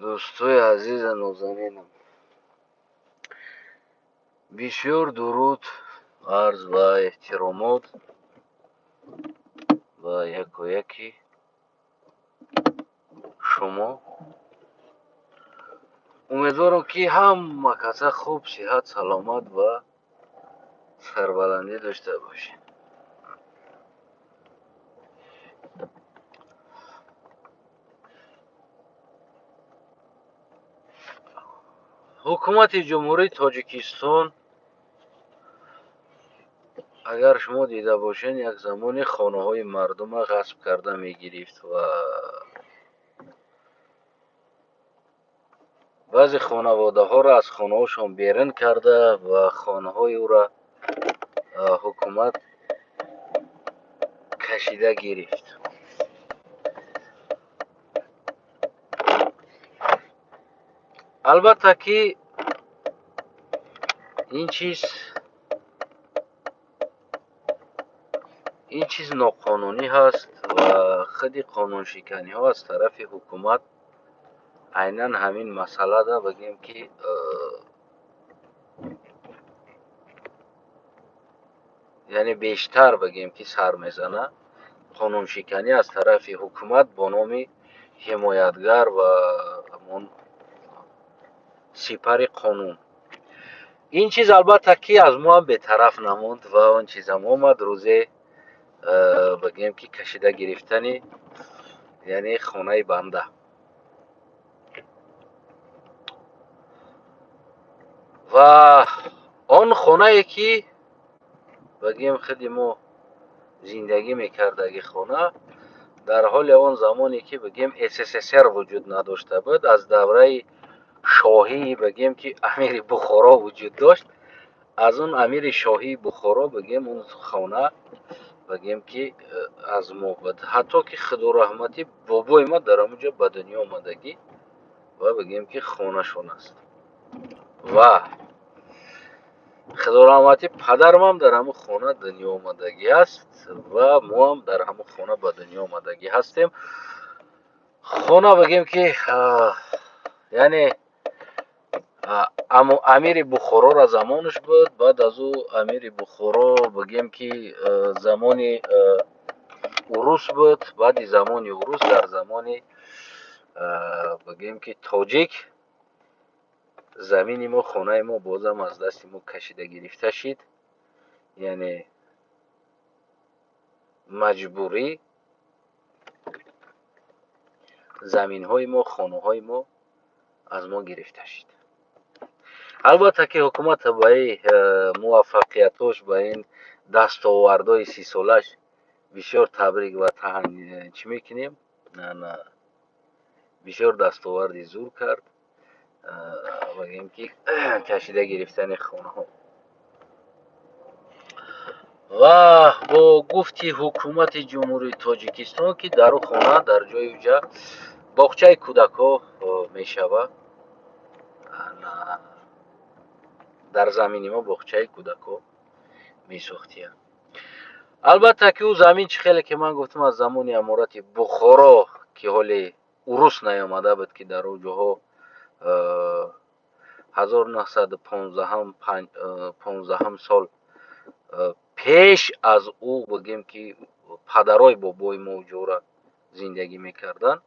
Дӯстои азизу нозанинам, бисёр дуруд, арз ва эҳтиромот ба якояки шумо. Умедворам, ки ҳама каса хуб, сиҳат, саломат ва сарбаландӣ дошта бошед. Ҳукумати Ҷумҳурии Тоҷикистон, агар шумо дида бошед, як замоне хонаҳои мардума ғасб карда мегирифт ва баъзе хонаводаҳоро аз хонаҳошон берун карда ва хонаҳои ӯро ҳукумат кашида гирифт. Албатта, ки ин чиз ноқонунӣ ҳаст ва худи қонуншиканиҳо аз тарафи ҳукумат айнан ҳамин масъалада, бигем, ки яъне бештар, бигем, ки сар мезана қонуншиканӣ аз тарафи ҳукумат бо номи ҳимоятгар ва ҳамон сипари қонун. Ин чиз, албатта, ки аз мо ҳам бетараф намонд ва он чизам омад рӯзе, бигем, ки кашида гирифтани, яъне, хонаи банда. Ва он хонае, ки, бигем, худи мо зиндагӣ мекардаги хона, дар ҳоли он замоне, ки, бигем, СССР вуҷуд надошта буд, аз давраи шоҳии, бигем, ки амири Бухоро вуҷуд дошт, аз он амири шоҳии Бухоро, бигем, он хона, бигем, ки аз мо буд. Ҳатто ки худораҳматӣ бобои ма дар ҳамон ҷо ба дунё омадагӣ ва, бигем, ки хонашон аст ва худораҳматӣ падарамам дар ҳамон хона дунё омадагӣ аст ва мо ҳам дар ҳамон хона ба дунё омадагӣ ҳастем. Хона, бигем, ки, яъне, амири Бухороро замонаш буд. Баъд аз ӯ амири Бухоро, бигем, ки, замони урус буд. Баъди замони урус дар замони, бигем, ки тоҷик замини мо, хонаи мо бозам аз дасти мо кашида гирифта шид, яъне маҷбурӣ заминҳои мо, хонаҳои мо аз мо гирифта шид. Албатта, ки ҳукумат ба ин муваффақиятҳош, ба ин дастовардҳои 30-солааш бисёр табрик ва чӣ мекунем. Бисёр дастоварди зур кард, бигем, ки кашида гирифтани хонаҳо. Ва бо гуфти ҳукумати Ҷумҳурии Тоҷикистон, ки дар ӯ хона, дар ҷои уҷа боғчаи кӯдакҳо мешавад, дар замини мо боғчаи кӯдакҳо месохтиянд. Албатта, ки ӯ замин, чӣ хеле ки ман гуфтам, аз замони аморати Бухоро, ки ҳоли урус наёмада буд, ки дар он ҷоҳо 1915 сол пеш аз ӯ, бигем, ки падарои бобои мо ҷора зиндагӣ мекарданд,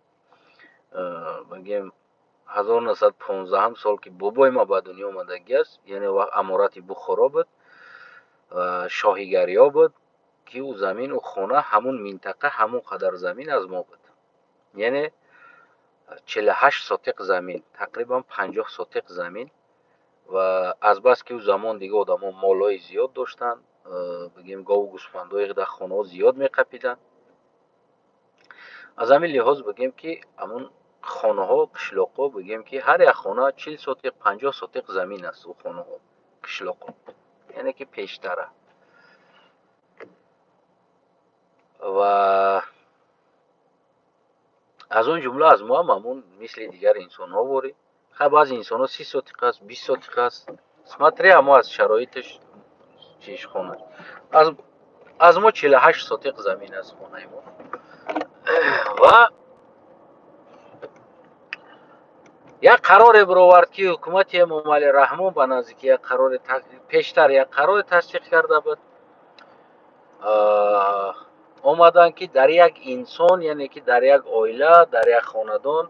бигем, 1915 сол, ки бобои ма ба дунё омадагӣ аст, яъне аморати Бухоро буд, шоҳигариҳо буд, ки ӯ замин, ӯ хона, ҳамун минтақа, ҳамон қадар замин аз мо буд, яъне 48 сотиқ замин, тақрибан 50 сотиқ замин. Ва азбаски ӯ замон дига одамо молҳои зиёд доштанд, бигем, гову гӯсфандҳои дар хонаҳо зиёд меқапиданд, аз ҳамин лиҳоз, бигем, ки ҳамун хонаҳо, қишлоқҳо, бигем, ки ҳар як хона 40 сотиқ, 50 сотиқ замин аст, ӯ хонаҳо, қишлоқҳо, яъне ки пештара. Ва аз он ҷумла аз мо ҳам ҳамун мисли дигар инсонҳо ворид. Ха, баъзе инсонҳо 30 сотиқ аст, 20 сотиқ аст, смотря мо аз шароиташ чиш хона. Аз мо 48 сотиқ замин аст хонаи мо. Ва Як қароре бировард, ки ҳукумати Эмомалӣ Раҳмон ба наздики як қарори, пештар як қароре тасдиқ карда буд. Омаданд, ки дар як инсон, яъне ки дар як оила, дар як хонадон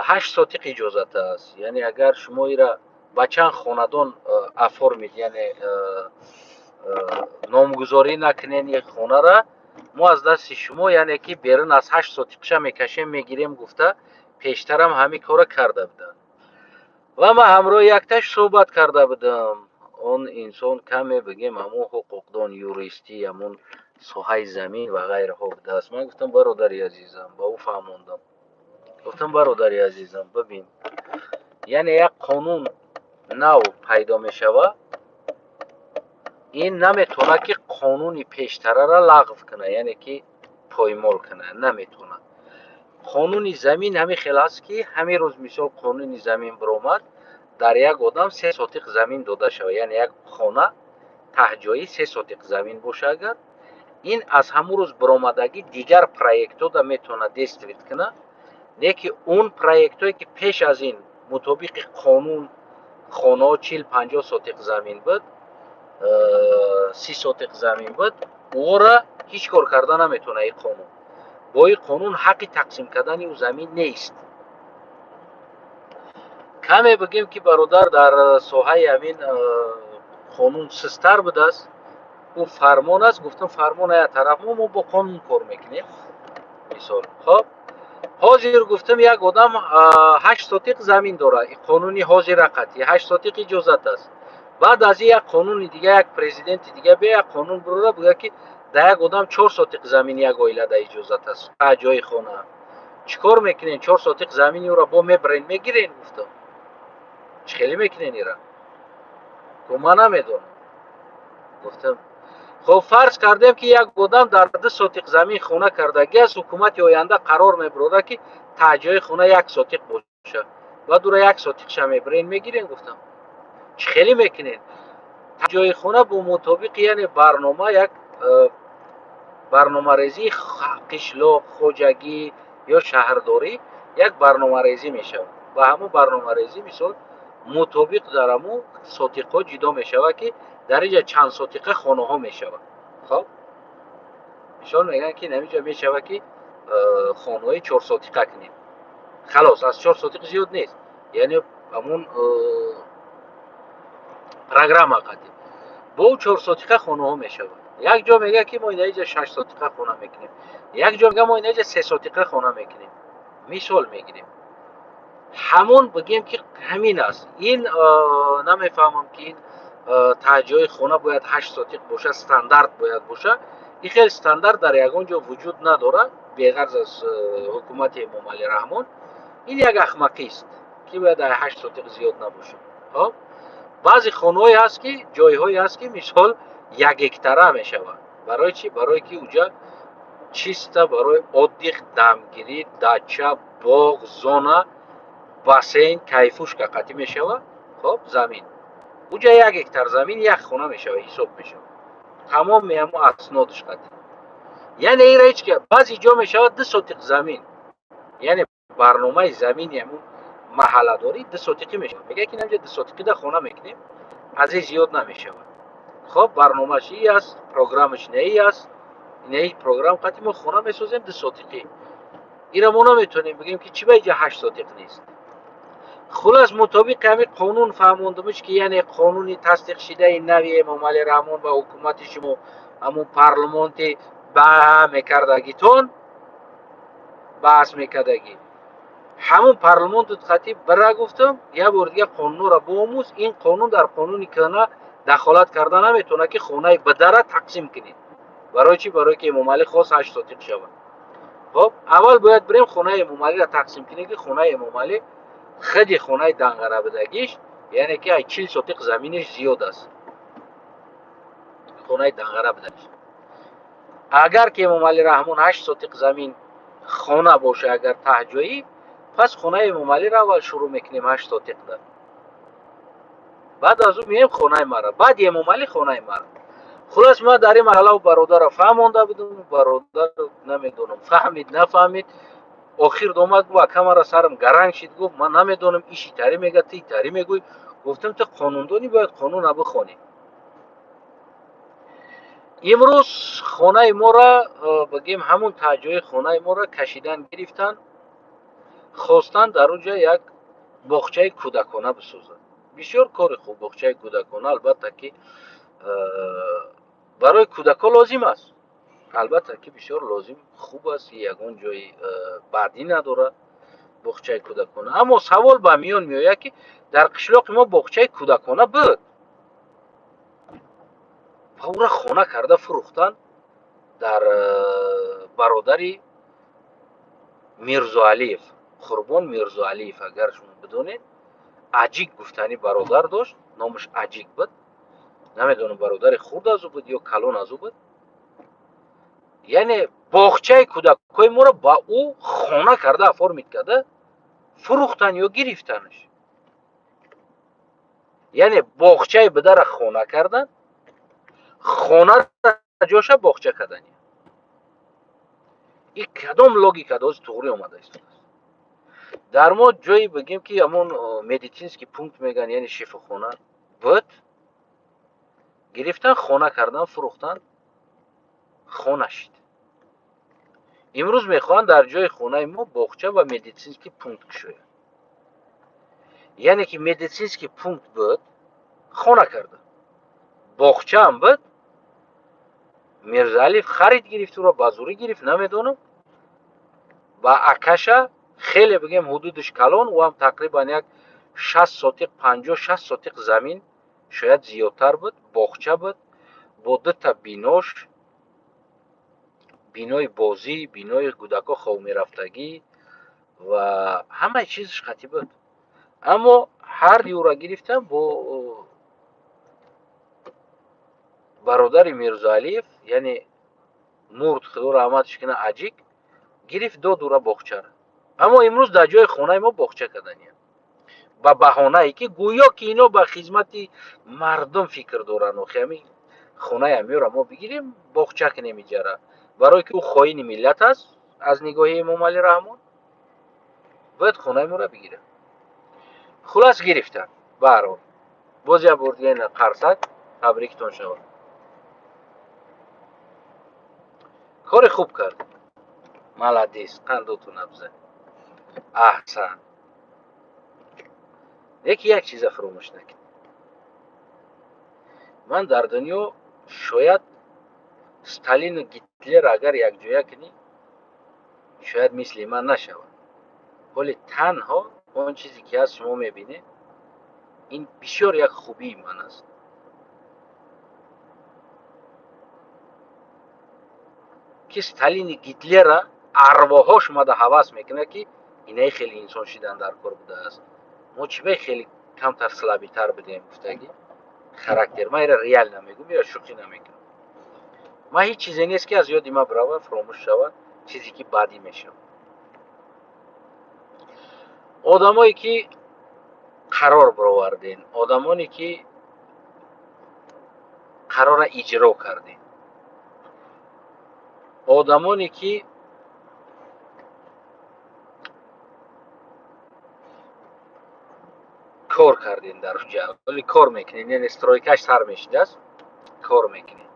8 сотиқ иҷозат аст. Яъне агар шумо ира ба чанд хонадон оформить, яъне номгузорӣ накунен як хонара, мо аз дасти шумо, яъне ки берун аз 8 сотиқша мекашем, мегирем гуфта, пештарам ҳамин корро карда буданд. Ва ман ҳамроҳи якташ суҳбат карда будам. Он инсон каме, бигем, ҳамон ҳуқуқдон, юристӣ, ҳамон соҳаи замин ва ғайраҳо будааст. Ман гуфтам: «Бародари азизам», ба ӯ фаҳмондам, гуфтам: «Бародари азизам, бибин, яъне як қонун нав пайдо мешавад, ин наметавонад, ки қонуни пештарара лағв кунад, яъне ки поймол кунад наметавонад. Қонуни замин ҳамин хел аст, ки ҳамин рӯз, мисол, қонуни замин биромад, дар як одам 3 сотиқ замин дода шавад, яъне як хона таҳҷоӣ 3 сотиқ замин боша, агар ин аз ҳамун рӯз биромадагӣ, дигар проектҳода метавонад действовать кунад. Не ки он проектҳое, ки пеш аз ин мутобиқи қонун хонаҳо 40-50 сотиқ замин буд, 30 сотиқ замин буд, ӯро ҳеҷ кор карда наметавонад ин қонун. Бо ин қонун ҳаққи тақсим кардани ӯ замин нест». Каме, бигем, ки бародар дар соҳаи ҳамин қонун систар будааст. Ӯ фармон аст. Гуфтам: «Фармон як тараф, мо бо қонун кор мекунем». Мисол, хоб, ҳозир, гуфтам, як одам 8 сотиқ замин дорад, қонуни ҳозира қатъи 8 сотиқ иҷозат аст. Баъд аз ин як қонуни дига, як президенти дига бия, як қонун бирора, бигӯяд, ки дар як одам 4 сотиқ замин як оилада иҷозат аст ҷои хона. Чӣ кор мекунен? 4 сотиқ замини ӯро бо мебарен, мегирен? Гуфтам: «Чӣ хеле мекунен ира?» Гуфт: «Ман намедонам». Гуфтам: «Хоб, фарз кардем, ки як одам дар 2 сотиқ замин хона кардагӣ аст. Ҳукумати оянда қарор мебарорад, ки таҳҷои хона 1 сотиқ бошад. Баъд ӯро 1 сотиқша мебарен, мегирен?» Гуфтам: «Чӣ хеле мекунен?» Ҷои хона бо мутобиқи, яъне барнома, як барномарезии қишлоқ, хоҷагӣ ё шаҳрдорӣ, як барномарезӣ мешавад. Ба ҳамун барномарезӣ, мисол, мутобиқ дар ҳамун сотиқҳо ҷудо мешавад, ки дар инҷа чанд сотиқа хонаҳо мешавад. Хоб, мисол, мегӯянд, ки наминҷа мешавад, ки хонаҳои 4 сотиқа кунем, халос, аз 4 сотиқ зиёд нест. Яъне ҳамун программа қатъи бо ӯ 4 сотиқа хонаҳо мешавад. Як ҷо мегӯяд, ки мо инаиҷа 6 сотиқа хона мекунем, як ҷо мегӯяд, мо инаиҷа 3 сотиқа хона мекунем. Мисол мегирем, ҳамон, бигем, ки ҳамин аст. Ин намефаҳмам, ки ин таҳҷои хона бояд 8 сотиқ бошад, стандарт бояд бошад. Ин хел стандарт дар ягон ҷо вуҷуд надорад, беғарз аз ҳукумати Эмомалӣ Раҳмон. Ин як ахмақист, ки бояд дар 8 сотиқ зиёд набошад. Хоб, баъзе хонаҳое ҳаст, ки ҷойҳое ҳаст, ки, мисол, 1 гектара мешавад. Барои чӣ? Барое ки уҷа чисто барои отдых, дамгирӣ, дача, боғ, зона, бассейн, кайфушка қатъӣ мешавад. Хоб, замин уҷа 1 гектар замин як хона мешавад, ҳисоб мешавад, тамоми ҳамо аснодаш қатъӣ. Яъне ира ҳеҷ ка. Баъзе ҷо мешавад 2 сотиқ замин, яъне барномаи замини ҳамун маҳалладорӣ 2 сотиқӣ мешавад. Мегӯяд, ки инҷа 2 сотиқида хона мекунем, аз ин зиёд намешавад. Хоб, барномааш и аст, программаш неи аст, неи программ қатъи мо хона месозем 2 сотиқӣ. Ира мо наметавонем бигӯем, ки чӣ ба инҷа 8 сотиқ нест. Хулас, мутобиқи ҳамин қонун фаҳмондумиш, ки яъне қонуни тасдиқшидаи нави Эмомалӣ Раҳмон ва ҳукумати шумо, ҳамун парлумонти ба мекардагитон, баҳс мекардагӣ, ҳамун парлумонту қатъи бира. Гуфтам: «Як бор дига қонунро биомӯз. Ин қонун дар қонуни кӯҳна дахолат карда наметавонад, ки хонаи бадара тақсим кунед». Барои чӣ? Барое ки Эмомалӣ хост 8 сотиқ шавад. Хоб, аввал бояд бирем, хонаи Эмомалиро тақсим кунем, ки хонаи Эмомалӣ, худи хонаи Данғара будагиш, яъне ки ай 40 сотиқ заминаш зиёд аст, хонаи Данғара будагиш. Агар ки Эмомалӣ Раҳмон 8 сотиқ замин хона боша, агар таҳҷоӣ, пас хонаи Эмомалиро аввал шурӯъ мекунем 8 сотиқда, баъд аз ӯ меем хонаи мара, баъди Эмомалӣ хонаи мара. Хулас, ман дар ин марҳала бародарро фаҳмонда будам. Бародар, намедонам, фаҳмид, нафаҳмид. Охир омад, гуфт: «Ака, мара сарам гаранг шид», гуфт, «ман намедонам, иш итари мега, ту итари мегӯй». Гуфтам: «Ту қонундонӣ, бояд қонуна бихонӣ». Имрӯз хонаи моро, бигем, ҳамун таҷои хонаи моро кашидан гирифтан, хостан дар он ҷо як боғчаи кӯдакона бисозанд. Бисёр кори хуб, боғчаи кӯдакона албатта ки барои кӯдакҳо лозим аст, албатта ки бисёр лозим, хуб аст, ягон ҷои баъдӣ надорад боғчаи кӯдакона. Аммо савол ба миён меояд, ки дар қишлоқи мо боғчаи кӯдакона буд ва ӯра хона карда фурӯхтан дар бародари Мирзоалиев, Қурбон Мирзоалиев, агар шумо бидонед, Аҷик гуфтани бародар дошт, номаш Аҷик буд. Намедонам, бародари хурд аз ӯ буд ё калон аз ӯ буд. Яъне боғчаи кӯдакҳои моро ба ӯ хона карда, оформить карда фурӯхтан ё гирифтанаш. Яъне боғчаи бидара хона кардан, хонаро ҷоша боғча кардани. И кадом логика дози туғрӣ омада истодааст? Дар мо ҷое, бигем, ки ҳамон медицинский пункт мегӯянд, яъне шифохона буд, гирифтан, хона кардан, фурӯхтан, хона шид. Имрӯз мехоҳанд дар ҷои хонаи мо боғча ва медицинский пункт кушоянд. Яъне ки медицинский пункт буд, хона карда, боғчаам буд, Мирзаалиев харид гирифт, ӯро ба зӯрӣ гирифт, намедонам, ба акаша. Хеле, бигем, ҳудудаш калон, ӯ ҳам тақрибан як 60 сотиқ, 50-60 сотиқ замин, шояд зиёдтар буд, боғча буд бо дута бинош, бинои бозӣ, бинои кӯдакҳо хоб мерафтагӣ ва ҳамаи чизаш қатӣ буд. Аммо ҳар юра гирифтам бо бародари Мирзоалиев, яъне мурд, худо раҳматаш кунад, Аҷик гирифт, дод ӯра боғчара. Аммо имрӯз дар ҷои хонаи мо боғча карданиям ба баҳонае ки гӯё ки ино ба хизмати мардум фикр доранд. Охи ҳамин хонаи амиёра мо бигирем, боғча кунем иҷара, барое ки ӯ хоини миллат аст аз нигоҳи Эмомалӣ Раҳмон, бояд хонаи моро бигирад. Хулас, гирифтанд. Баҳрҳол, боз як бор дига қарсак, табрикитон шавад, кори хуб кард, молодец, қандотона бизанед, аҳсан. Лекин як чиза фуромӯш накунед: ман дар дунё шояд Сталину Гитлер агар якҷоя кунӣ, шояд мисли ман нашавад. Ҳоли танҳо он чизе ки ҳаст, шумо мебинед, ин бисёр як хубии ман аст, ки Сталини Гитлера арвоҳош омада ҳавас мекунад, ки инаи хеле инсон шидан дар кор будааст, мо чӣ бай хеле камтар слабый тар будем гуфтагӣ характер. Ман ира реально мегӯм, ира шӯхӣ намекунам. Ман ҳеҷ чизе нест, ки аз ёди ман бирава, фуромӯш шавад, чизе ки баъдӣ мешавад. Одамое ки қарор бировардем, одамоне ки қарорра иҷро кардем, одамоне ки кор кардем дар ҷа, вале кор мекунем, яъне стройка ш сар мешидааст, кор мекунем,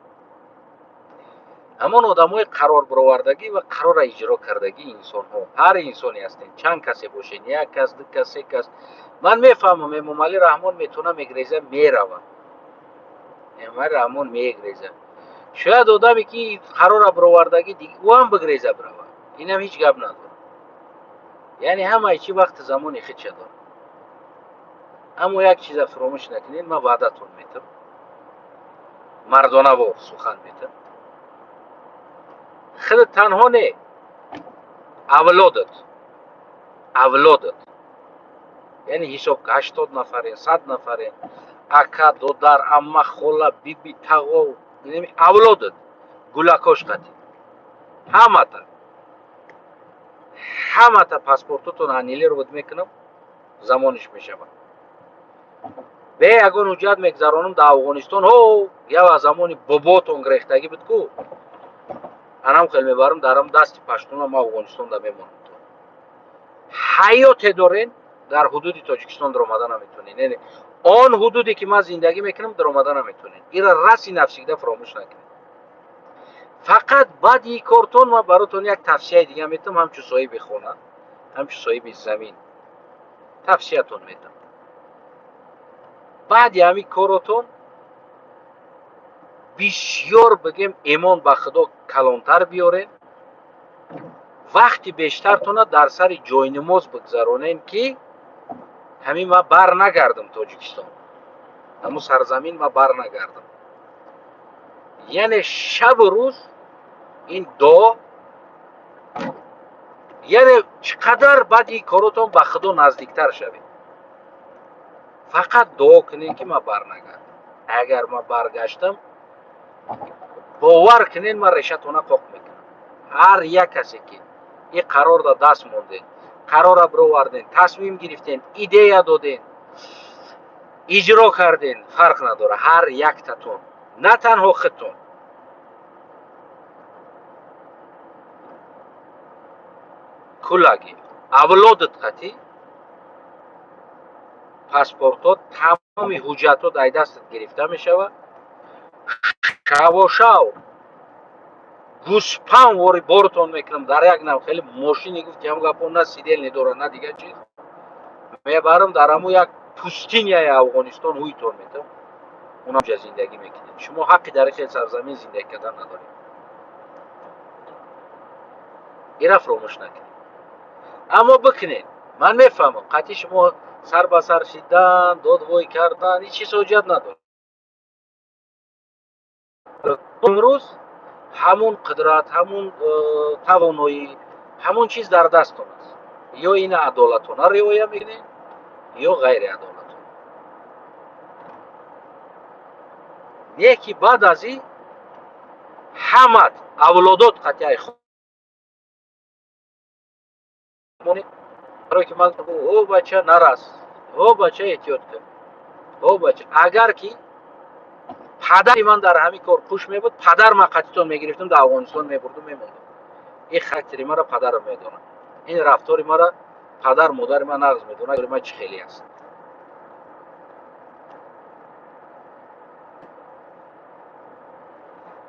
ҳамон одамои қарорбировардагӣ ва қарорра иҷро кардагӣ, инсонҳо, ҳар инсоне ҳастем, чанд касе бошед, як кас, ду кас, се кас, ман мефаҳмам, Эмомалӣ Раҳмон метавона мегреза, мерава, Эмомалӣ Раҳмон мегреза. Шояд одаме ки қарорра бировардагӣ, ӯ ҳам бигреза, бирава, инам ҳеҷ гап надорад. Яъне ҳамаи чи вақти замони худша дорад. Аммо як чиза фуромӯш накунед: ман ваъдатон метам, мардонавор сухан метам, худат танҳо не, авлодат, авлодат, яъне ҳисоб 80 нафарен, 100 нафарен, ака, додар, амма, хола, биби, тағо, авлодат, гулакош қатӣ, ҳамата, ҳамата паспортотон аннулировать мекунам. Замониш мешавад, бе ягон ҳуҷҷат мегзаронам дар Афғонистон. Ҳо, ява замони боботон гирехтагӣ буд ку, анам хел мебарам дарам дасти паштунам, Афғонистонда мемонам. Ҳаёте дорен, дар ҳудуди Тоҷикистон даромада наметонед. Яъне он ҳудуде ки ман зиндагӣ мекунам, даромада наметонед. Ира раз и навсегда фаромӯш накунед. Фақат баъди ин кортон ман баротон як тавсияи дига метавам, ҳамчун соҳиби хона, ҳамчун соҳиби замин тавсиятон метавам. Баъди ҳамин коротон бисёр, бигем, эмон ба Худо калонтар биёрен, вақти бештартона дар сари ҷойнамоз бигзаронен, ки ҳамин ман бар нагардам Тоҷикистон, ҳамун сарзамин ман бар нагардам. Яъне шабу рӯз ин дуо, яъне чӣ қадар баъди ин коротон ба Худо наздиктар шавед, фақат дуо кунед, ки ман барнагардам. Агар ман баргаштам, бовар кунед, ман решатона қоқ мекунам. Ҳар як касе ки ин қарорда даст мондед, қарора бироварден, тасмим гирифтен, идея доден, иҷро карден, фарқ надорад, ҳар яктатон, на танҳо худтон, куллаги авлодат қатӣ паспортҳо, тамоми ҳуҷҷатҳо дар дастат гирифта мешавад. Шавошав гӯспан вори борутон мекунам дар як нав хеле мошине, гуфти ҳам гапо, на сидельный дорад, на дигар чиз, мебарам дар ҳамун як пустыня и Афғонистон ҳуйтон метам, унҷа зиндагӣ мекунед. Шумо ҳаққи дар хел сарзамин зиндагӣ кардан надоред. Ира фаромӯш накунед. Аммо бикунед, ман мефаҳмам, қатъи шумо сар ба сар шидан, додвой кардан ҳеҷ чиз ҳоҷат надорад. Имрӯз ҳамун қудрат, ҳамун тавоноӣ, ҳамун чиз дар дасттон аст. Ё ина адолатона риоя мекунед, ё ғайриадолатона. Не ки баъд аз ин ҳамат авлодот қатъиай барое ки ман: «О бача, нарас, о бача, эҳтиёт кун, о бача». Агар ки падари ман дар ҳамин кор хуш мебуд, падар ман қатитон мегирифтам, дар Афғонистон мебурдум, мемондам. Ин характери мара падарам медонад, ин рафтори мара падар модари ман нағз медонад, ман чӣ хеле аст.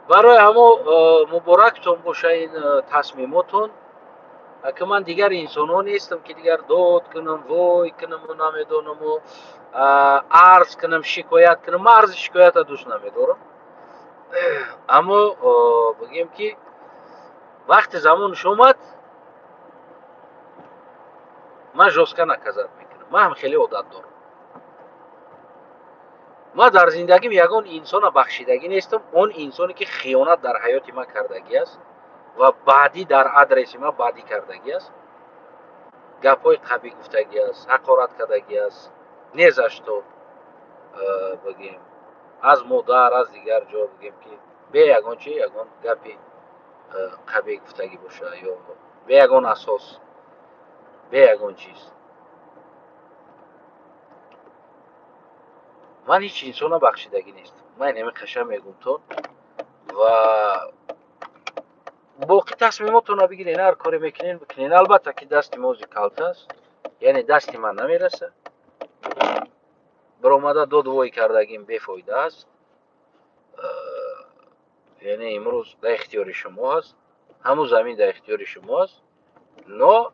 Барои ҳамо муборактон боша ин тасмимотон. Ки ман дигар инсонҳо нестам, ки дигар дод кунам, вой кунаму, намедонаму, арз кунам, шикоят кунам. Ман арзи шикоята дӯст намедорам. Аммо бигем, ки вақти замонаш омад, ман жёстко наказать мекунам. Ман ҳам хеле одат дорам. Ман дар зиндагим ягон инсона бахшидагӣ нестам. Он инсоне ки хиёнат дар ҳаёти ман кардагӣ аст ва баъдӣ дар адреси ман баъдӣ кардагӣ аст, гапҳои қабиҳ гуфтагӣ аст, ҳақорат кардагӣ аст, не за что, бигем, аз модар, аз дигар ҷо, бигем, ки бе ягон чи, ягон гапи қабиҳ гуфтагӣ боша ё бе ягон асос, бе ягон чиз, ман ҳеҷ инсона бахшидагӣ нестам. Ман инами қаша мегум то ва боқӣ тасмимотонро бигирен, ҳар коре мекунен, бикунен. Албатта ки дасти мо ози калта аст, яъне дасти ман намераса. Баромада додвой кардагим бефоида аст. Яъне имрӯз дар ихтиёри шумо ҳаст, ҳамун замин дар ихтиёри шумо аст, но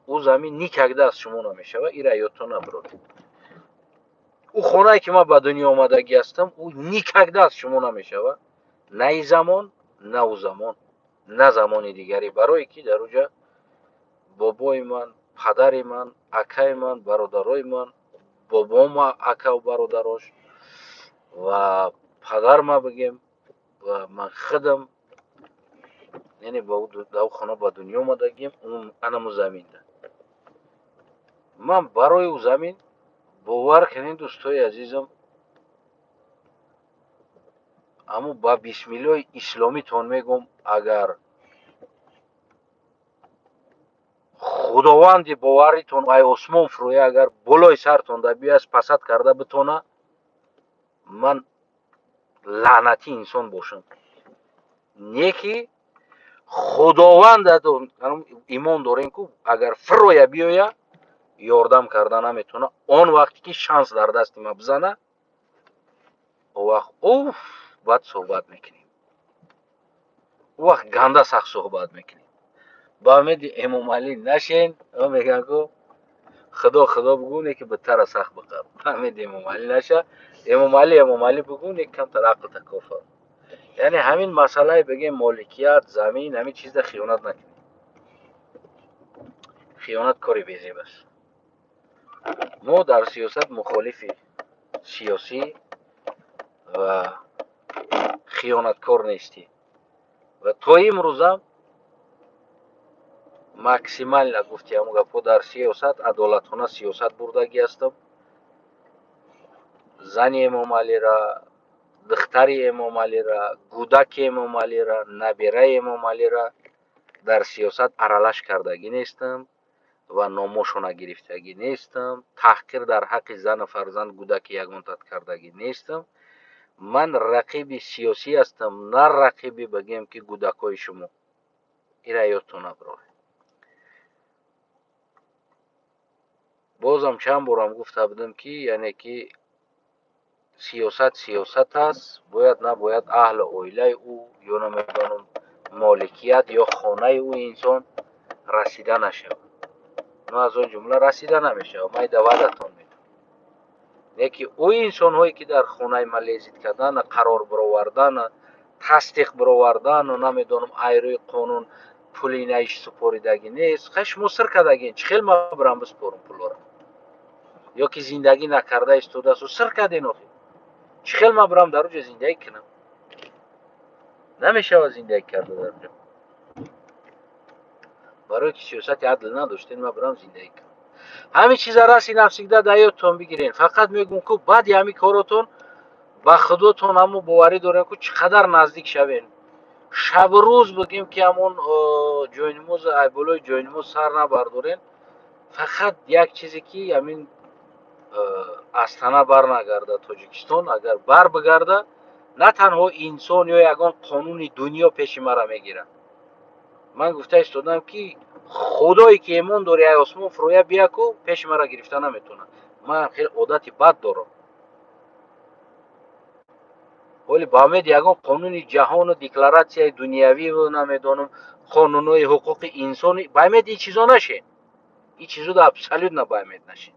ӯ замин никогда аз шумо намешавад. Ира ёдтон набурод. Ӯ хонае ки ман ба дунё омадагӣ ҳастам, ӯ никогда аз шумо намешавад, на и замон, на ӯ замон, на замони дигаре. Барое ки дар уҷа бобои ман, падари ман, акаи ман, бародарои ман, бобома, акаву бародарош ва падарма, бигем, ва ман худам, яъне дар ӯ хона ба дунё омадагием, анаму заминда. Ман барои ӯ замин, бовар кунед, дӯстои азизам, аммо ба бисмиллоҳи исломитон мегӯм, агар Худованди боваритон ай осмон фурӯя, агар болои сартон да биёяд, спасать карда битона, ман лаънатӣ инсон бошам. Не ки Худованд имон дорем, ку агар фироя биёя, ёрдам карда наметавона. Он вақте ки шанс дар дасти ма бизана, он вақт, уф, баъд суҳбат мекунем, он вақт ганда сахт суҳбат мекунем. Ба умеди Эмомалӣ нашен. Мегӯянд, ку худо худо бугӯ, не ки битара сахт биқаб. Ба умеди Эмомалӣ наша, Эмомалӣ Эмомалӣ бугӯ, не камтар ақлта кофа. Яъне ҳамин масъалаи, бигем, моликият, замин, ҳамин чизда хиёнат накунед. Хиёнат кори безеб аст. Мо дар сиёсат мухолифи сиёсӣ ва хиёнаткор нестем ва то имрӯзам максимально, гуфти ҳамон гапҳо, дар сиёсат адолатона сиёсат бурдагӣ ҳастам. Зани Эмомалира, духтари Эмомалира, гӯдаки Эмомалира, набираи Эмомалира дар сиёсат аралаш кардагӣ нестам ва номошона гирифтагӣ нестам, таҳқир дар ҳаққи зану фарзанд, гӯдаки ягонтат кардагӣ нестам. Ман рақиби сиёсӣ ҳастам, на рақиби, бигем, ки гӯдакҳои шумо. Ира ёдтон набароред. Бозам чанд борам гуфта будам, ки яъне ки сиёсат сиёсат аст, бояд набояд аҳлу оилаи ӯ ё, намедонам, моликият ё хонаи ӯ инсон расида нашавад. Ну, аз он ҷумла расида намешавад, ман давадатон медам. Не ки ӯ инсонҳое ки дар хонаи ман лезить кардан, қарор бировардан, тасдиқ бировардану, намедонам, айрӯи қонун пули наиш супоридагӣ нест. Хай, шумо сир кардагин, чӣ хел ман бирам биспорам пулоро? Ё ки зиндагӣ накарда истодаасту сир карден, охи чӣ хел ман бирам дар уҷа зиндагӣ кунам? Намешавад зиндагӣ карда дар уҷа. Барое ки сиёсати адл надоштен, ман бирам зиндагӣ кунам? Ҳамин чиза раз и навсегда дар ёдтон бигирен. Фақат мегӯм, ку баъди ҳамин коротон ба худотон ҳамо боварӣ дорем, ку чӣ қадар наздик шавем, шабу рӯз, бигем, ки ҳамон ҷойнимоз, ай болои ҷойнимоз сар набардорем. Фақат як чизе, ки ҳамин Астана бар нагарда Тоҷикистон. Агар бар бигарда, на танҳо инсон ё ягон қонуни дунё пеши мара мегирад. Ман гуфта истодам, ки худое ки эмон дори, ай осмон фурӯя бия, ку пеши мара гирифта наметавонад. Ман хеле одати бад дорам. Ҳоли ба умеди ягон қонуни ҷаҳону декларатсияи дунявиву, намедонам, қонунҳои ҳуқуқи инсони, ба умеди ин чизо нашед. Ин чизода абсолютно ба умед нашед.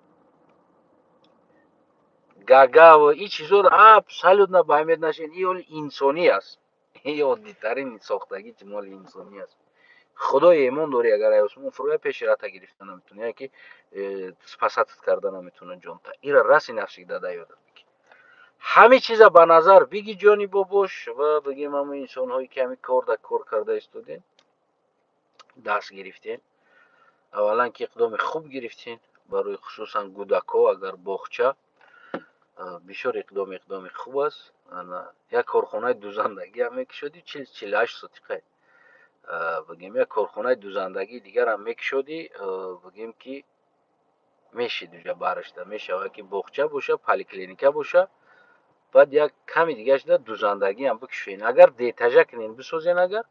Гагаву ин чизоро абсолютно ба умед нашед. Ин ҳоли инсонӣ аст, ин оддитарин сохтагӣ моли инсонӣ аст. Худои эмон дорӣ, агар ай осмон фурӯя, пеши рата гирифта наметавонӣ, яъне ки спасать карда наметавона ҷонта. Ира раз и навсегда дар ёдат бигир. Ҳамин чиза ба назар биги, ҷони бобош, ва бигем, ҳамон инсонҳое ки ҳамин кор дар кор карда истодем, даст гирифтем. Аввалан, ки иқдоми хуб гирифтем барои хусусан гӯдакҳо, агар боғча, бисёр иқдоми хуб аст. Як корхонаи дузандагӣ ҳам мекушодӣ, 40-48 сотиқа, бигем, як корхонаи дузандагии дигарам мекушодӣ, бигем, ки мешид уҷа барашта мешавад, ки боғча боша, поликлиника боша, баъд як ками дига шуда дузандагиам бикушоен. Агар деэтажа кунен, бисозен, агар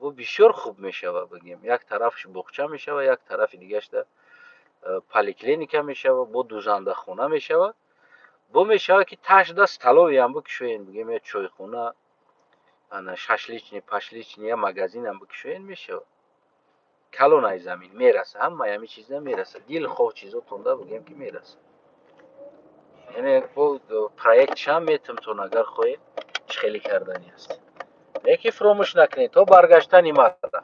бо бисёр хуб мешавад. Бигем, як тарафш боғча мешавад, як тарафи дигашда поликлиника мешавад, бо дузандахона мешавад, бо мешавад, ки ташда столовый ам бикушоен, бигем, я чойхона, ана шашлычный, пашлычный, я магазинам бикушоен, мешавад. Калонаи замин мераса, ҳамаи ҳамин чиза мераса, дилхоҳ чизотонда, бигем, ки мераса. Яъне бо проектшам метумтон, агар хоҳед, чӣ хеле кардани аст. Лекин фуромӯш накунед, то баргаштани мара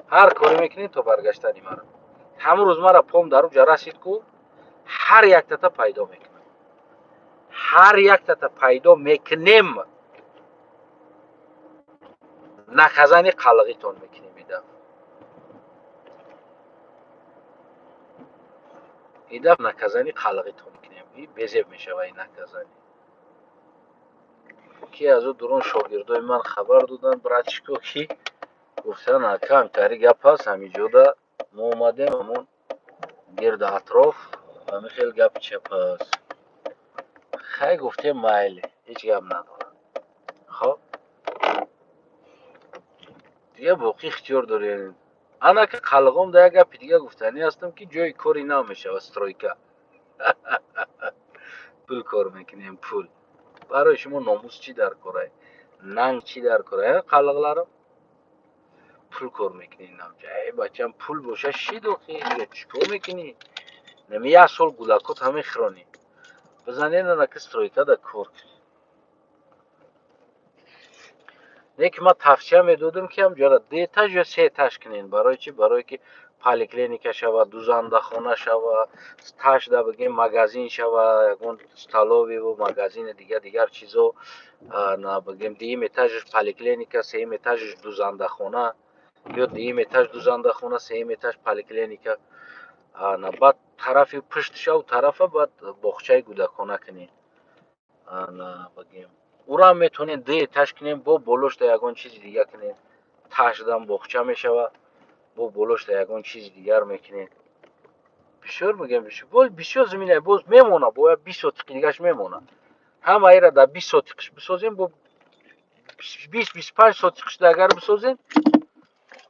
ҳар коре мекунед, то баргаштани мара. Ҳамун рӯз мара пом дар уҷа расид, ку ҳар яктата пайдо мекунам, ҳар яктата пайдо мекунем, наказание қалғитон мекунем. Идаф, идаф наказание қалғитон мекунем, безеб мешава ин наказание. Ки аз ӯ дурун шогирдои ман хабар доданд, братишко, ки гуфтанд, ака, ҳамтари гап ҳаст, ҳамиҷода мо омадем, ҳамон гирду атроф ҳамин хел гапи чап аст. Хай, гуфтем, майли, ҳеҷ гап надорад. Хоб. Дига боқӣ ихтиёр доред. Ана ки қалғом да як гапи дига гуфтанӣ ҳастам, ки ҷои кори нав мешавад, стройка. Пул кор мекунем, пул. Барои шумо номус чӣ дар корай? Нанг чӣ дар корай? Қалғларам? Пул кор мекунӣ намҷа. Эй бачам, пул боша шид охи, дига чӣ кор мекунӣ? Нами як сол гулакот ҳаме хиронӣ. Бизанед ана ки стройка да кор кунӣ. Не ки ман тавсия медодам, ки ҳамҷоро ду этаж ё се этаж кунед. Барои чӣ? Барое ки поликлиника шава, дузандахона шава, ташда бигем магазин шава, ягон столовыйву магазини дига дигар чизо, на бигем дуюм этажаш поликлиника, сеюм этажаш дузандахона, ё дуюм этаж дузандахона, сеюм этаж поликлиника. На баъд тарафи пуштша у тарафа баъд боғчаи кӯдакона кунед. На бигем ураам метавонед ду этаж кунем, бо болошда ягон чизи дига кунед. Таштам боғча мешава, бо болошда ягон чизи дигар мекунед. Бисёр мегӯям, бисёр, бисёр замина боз мемона, бояд 20 сотиқи дигаш мемона. Ҳама ира дар 20 сотиқиш бисозем, бо 20-25 сотиқиш агар бисозем,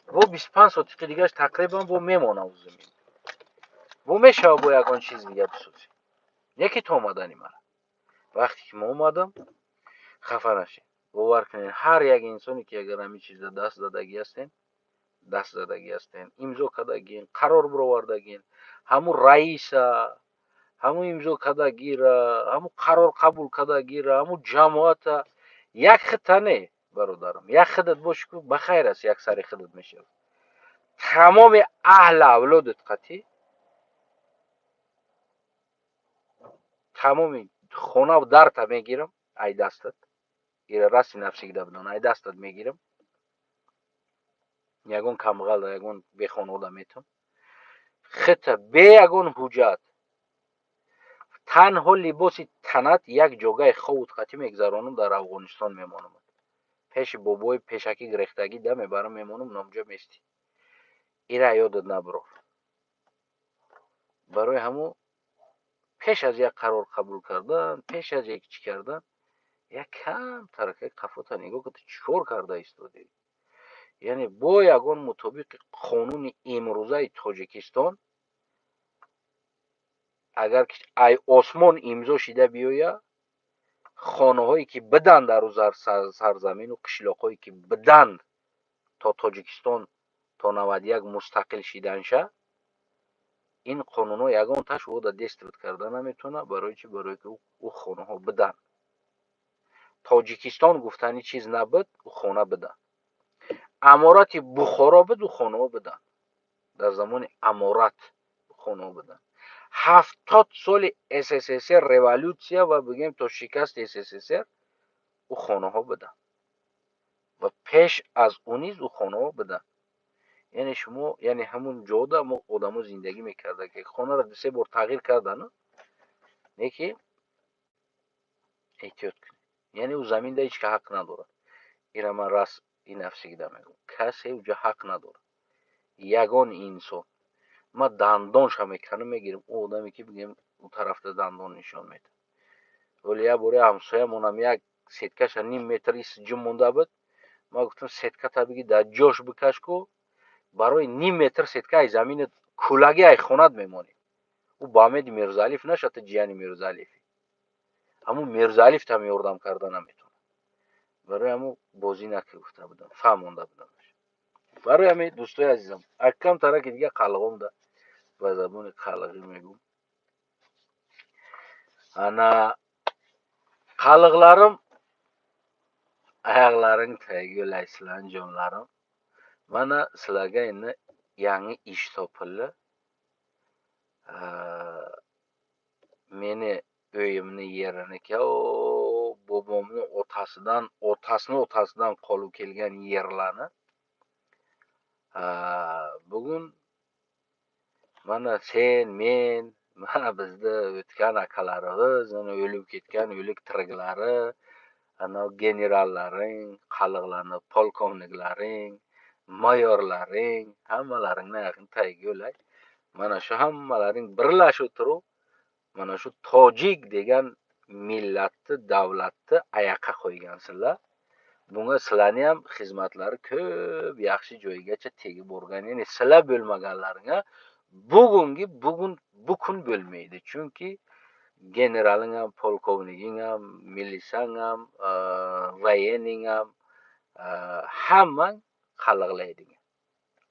бо 25 сотиқи дигаш тақрибан бо мемона у замин. Бо мешава бо ягон чизи дига бисозем. Не ки то омадани мана. Вақте ки мо омадам, хафа нашед. Бовар кунед, ҳар як инсоне ки агар ҳамин чиза даст задагӣ ҳастен, даст задагӣ ҳастен, имзо кардагин, қарор бировардагин, ҳамун раиса, ҳамун имзо кардагира, ҳамун қарор қабул кардагира, ҳамун ҷамоата як хита не, бародарам, як хидат боши ку ба хайр аст, як сари хидат мешавад. Тамоми аҳли авлодат қатӣ, тамоми хонаву дарта мегирам, ай дастат. Ира расти нафсигида бидон, ай дастат мегирам. Ягон камғала, ягон бехонода метам. Хита бе ягон ҳуҷҷат, танҳо либоси танат як ҷогаи ховут қатӣ мегзаронам, дар Афғонистон мемонам. Пеши бобои пешакӣ гирехтагӣ да мебарам, мемонам, номҷо местӣ. Ира ёдат набурор. Барои ҳамо пеш аз як қарор қабул кардан, пеш аз як чӣ кардан, як кам тарака қафота нигоҳ кун, ту чӣ кор карда истодӣ? Яъне бо ягон мутобиқи қонуни имрӯзаи Тоҷикистон агар ки ай осмон имзо шида биёя, хонаҳое ки биданд дар ӯ сарзамину қишлоқҳое ки биданд то Тоҷикистон то 91 мустақил шиданша, ин қонунҳо ягонташ ӯда действовать карда наметавонад. Барои чӣ? Барое ки ӯ хонаҳо биданд. Тоҷикистон гуфтани чиз набуд, ӯ хона биданд. Аморати Бухоро буд, ӯ хонаҳо биданд. Дар замони аморат хонаҳо биданд. 70 соли СССР революсия ва бигем то шикасти СССР ӯ хонаҳо биданд. Ва пеш аз ӯ низ ӯ хонаҳо биданд. Яъне шумо, яъне ҳамун ҷода мо одамо зиндагӣ мекарда, ки хонаро ду се бор тағйир кардану, не ки эҳтиёт кунед. Яъне ӯ заминда ҳеч ка ҳақ надорад. Ира ман рас ин нафсигида мегӯям. Касе уҷа ҳақ надорад. Ягон инсон. Ман дандонша меканам, мегирам ӯ одаме ки бигем ӯ тарафта дандон нишон медиҳад. Вале як бори ҳамсоямонам як сеткаша ним метр ис ҷум монда буд. Ман гуфтам сетката биги дар ҷош бикаш ку, барои ним метр сетка ай замини кӯлаги ай хонат мемонӣ. Ӯ ба Амеди Мирзаалиф наша, ту ҷияни Мирзаалифӣ. Ҳамун Мирзаалиф там ёрдам карда наметавонад. Барои ҳамун бозӣ накӣ гуфта будам, фаҳмонда будам. Барои ҳамин дӯстои азизам, аккам тараки дига қалғомда ба забони қалғӣ мегӯм. Ана қалғларим аяqlaring tagiga yo'laysizlar, jonlarim. Mana sizlarga endi yangi ish topildi. Meni uyimni yeriniki, bobomni otasidan, otasini otasidan qolib kelgan yerlarni bugun mana sen, men, mana bizni o'tgan akalarimiz, mana o'lib ketgan o'lik tiriklari, ana generallaring, qalliqlarni polkovniklaring, mayorlaring, hammalaringni yaqin tagiga yo'lay. Mana shu hammalaring birlashib turib, mana shu tojik degan millatni, davlatni oyoqqa qo'ygansizlar. Bunga sizlarni ham xizmatlari ko'p yaxshi joygacha tegib borgan. Ya'ni sizlar bo'lmaganlaringga bugungi bugun bu kun bo'lmaydi. Chunki generaling ham, polkovniging ham, milisang ham, военный ham, hammang qalliqlaydi.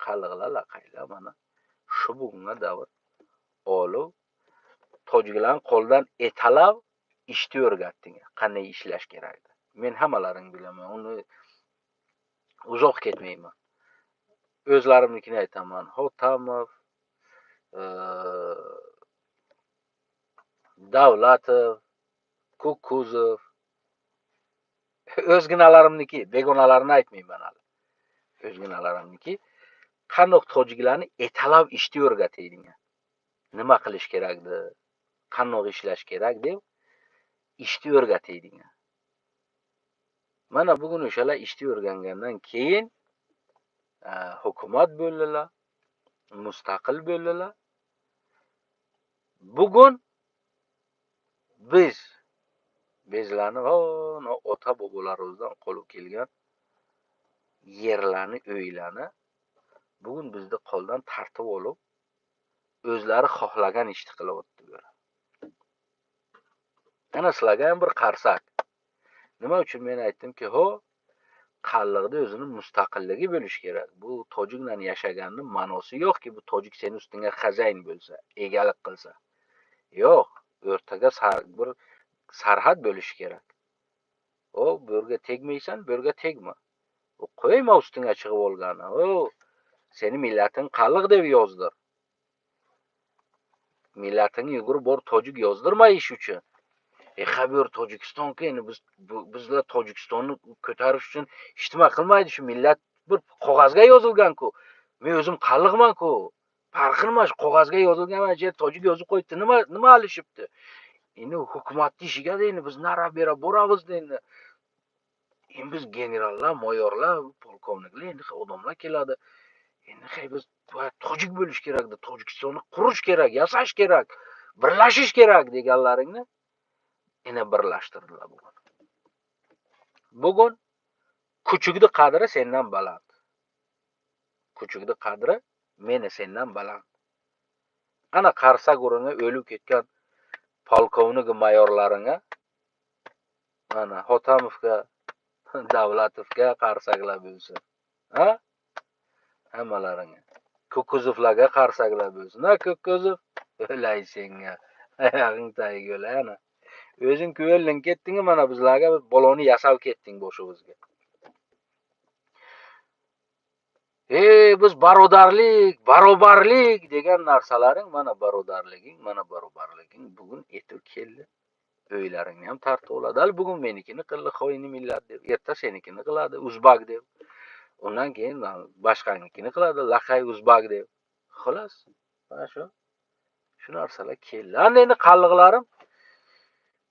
Qalliqlar laqaylar mana shu bugunga davr olib tojiklarning qo'lidan etalab ishni o'rgatding. Qanday ishlash kerak. Men hammalaring bilaman, uni uzoq ketmayman. O'zlarimnikini aytaman. Hotamov, Davlatov, Kukuzov, o'zginalarimniki, begonalarni aytmayman hali. O'zginalarimniki qandoq tojiklarni etalab ishni o'rgataydigan. Nima qilish kerakdi, qandoq ishlash kerak deb ishni o'rgataydigan. Mana bugun o'shalar ishni o'rgangandan keyin hukumat bo'ldilar, mustaqil bo'ldilar. Bugun biz bizlarni ota bobolarimizdan qolib kelgan yerlarni, uylarni bugun bizni qo'ldan tortib olib, o'zlari xohlagan ishni qilyapti bular. Ana sizlarga ham bir qarsak. Nima uchun men aytdimki, ho, qalliqda o'zini mustaqilligi bo'lishi kerak. Bu tojik bilan yashaganning ma'nosi yo'qki, bu tojik seni ustingga xazayn bo'lsa, egalik qilsa. Yo'q, o'rtaga bir sarhad bo'lishi kerak. O, bu yerga tegmaysan, bu yerga tegma. U qo'yma ustingga chiqib olgani. O, seni millating qalliq deb yozdir. Millatingni yugurib bor tojik yozdirma ish uchun. Xabar Tojikiston-ku, endi bizlar Tojikistonni ko'tarish uchun hech nima qilmaydi shu millat bir qog'ozga yozilgan-ku. Men o'zim qalliqman-ku. Farqi nima shu qog'ozga yozilgan mana shu tojik yozib qo'yibdi. Nima alishibdi? Endi hukumatning ishiga endi biz nara bera boramiz endi. Endi biz generallar, mayorlar, polkovniklar endi odamlar keladi. Endi hay biz tojik bo'lish kerakdi, Tojikistonni qurish kerak, yasash kerak, birlashish kerak deganlaringni ena birlashtirdilar bugun. Bugun kuchukni qadri sendan baland. Kuchukni qadri meni sendan baland. Ana qarsak o'rniga o'lib ketgan polkovnik mayorlaringga, mana Hotamovga, Davlatovga qarsaklar bo'lsin. Ha? Hammalaringga. Kokuzovlarga qarsaklar bo'lsin. Ha, Kokuzov, o'lay senga. Oyog'ing tagiga o'lay ana. O'zing o'lding ketding, mana bizlarga baloni yasab ketding boshimizga. Biz barodarlik, barobarlik degan narsalaring, mana barodarliging, mana barobarliging bugun etib keldi. Uylaringni ham tortib oladi. Hali bugun menikini qildi, xoin millat deb, erta senikini qiladi, uzbak deb. Undan keyin boshqanikini qiladi, laqay uzbak deb. Xolos, mana shu narsalar keldi. Ana endi qalliqlarim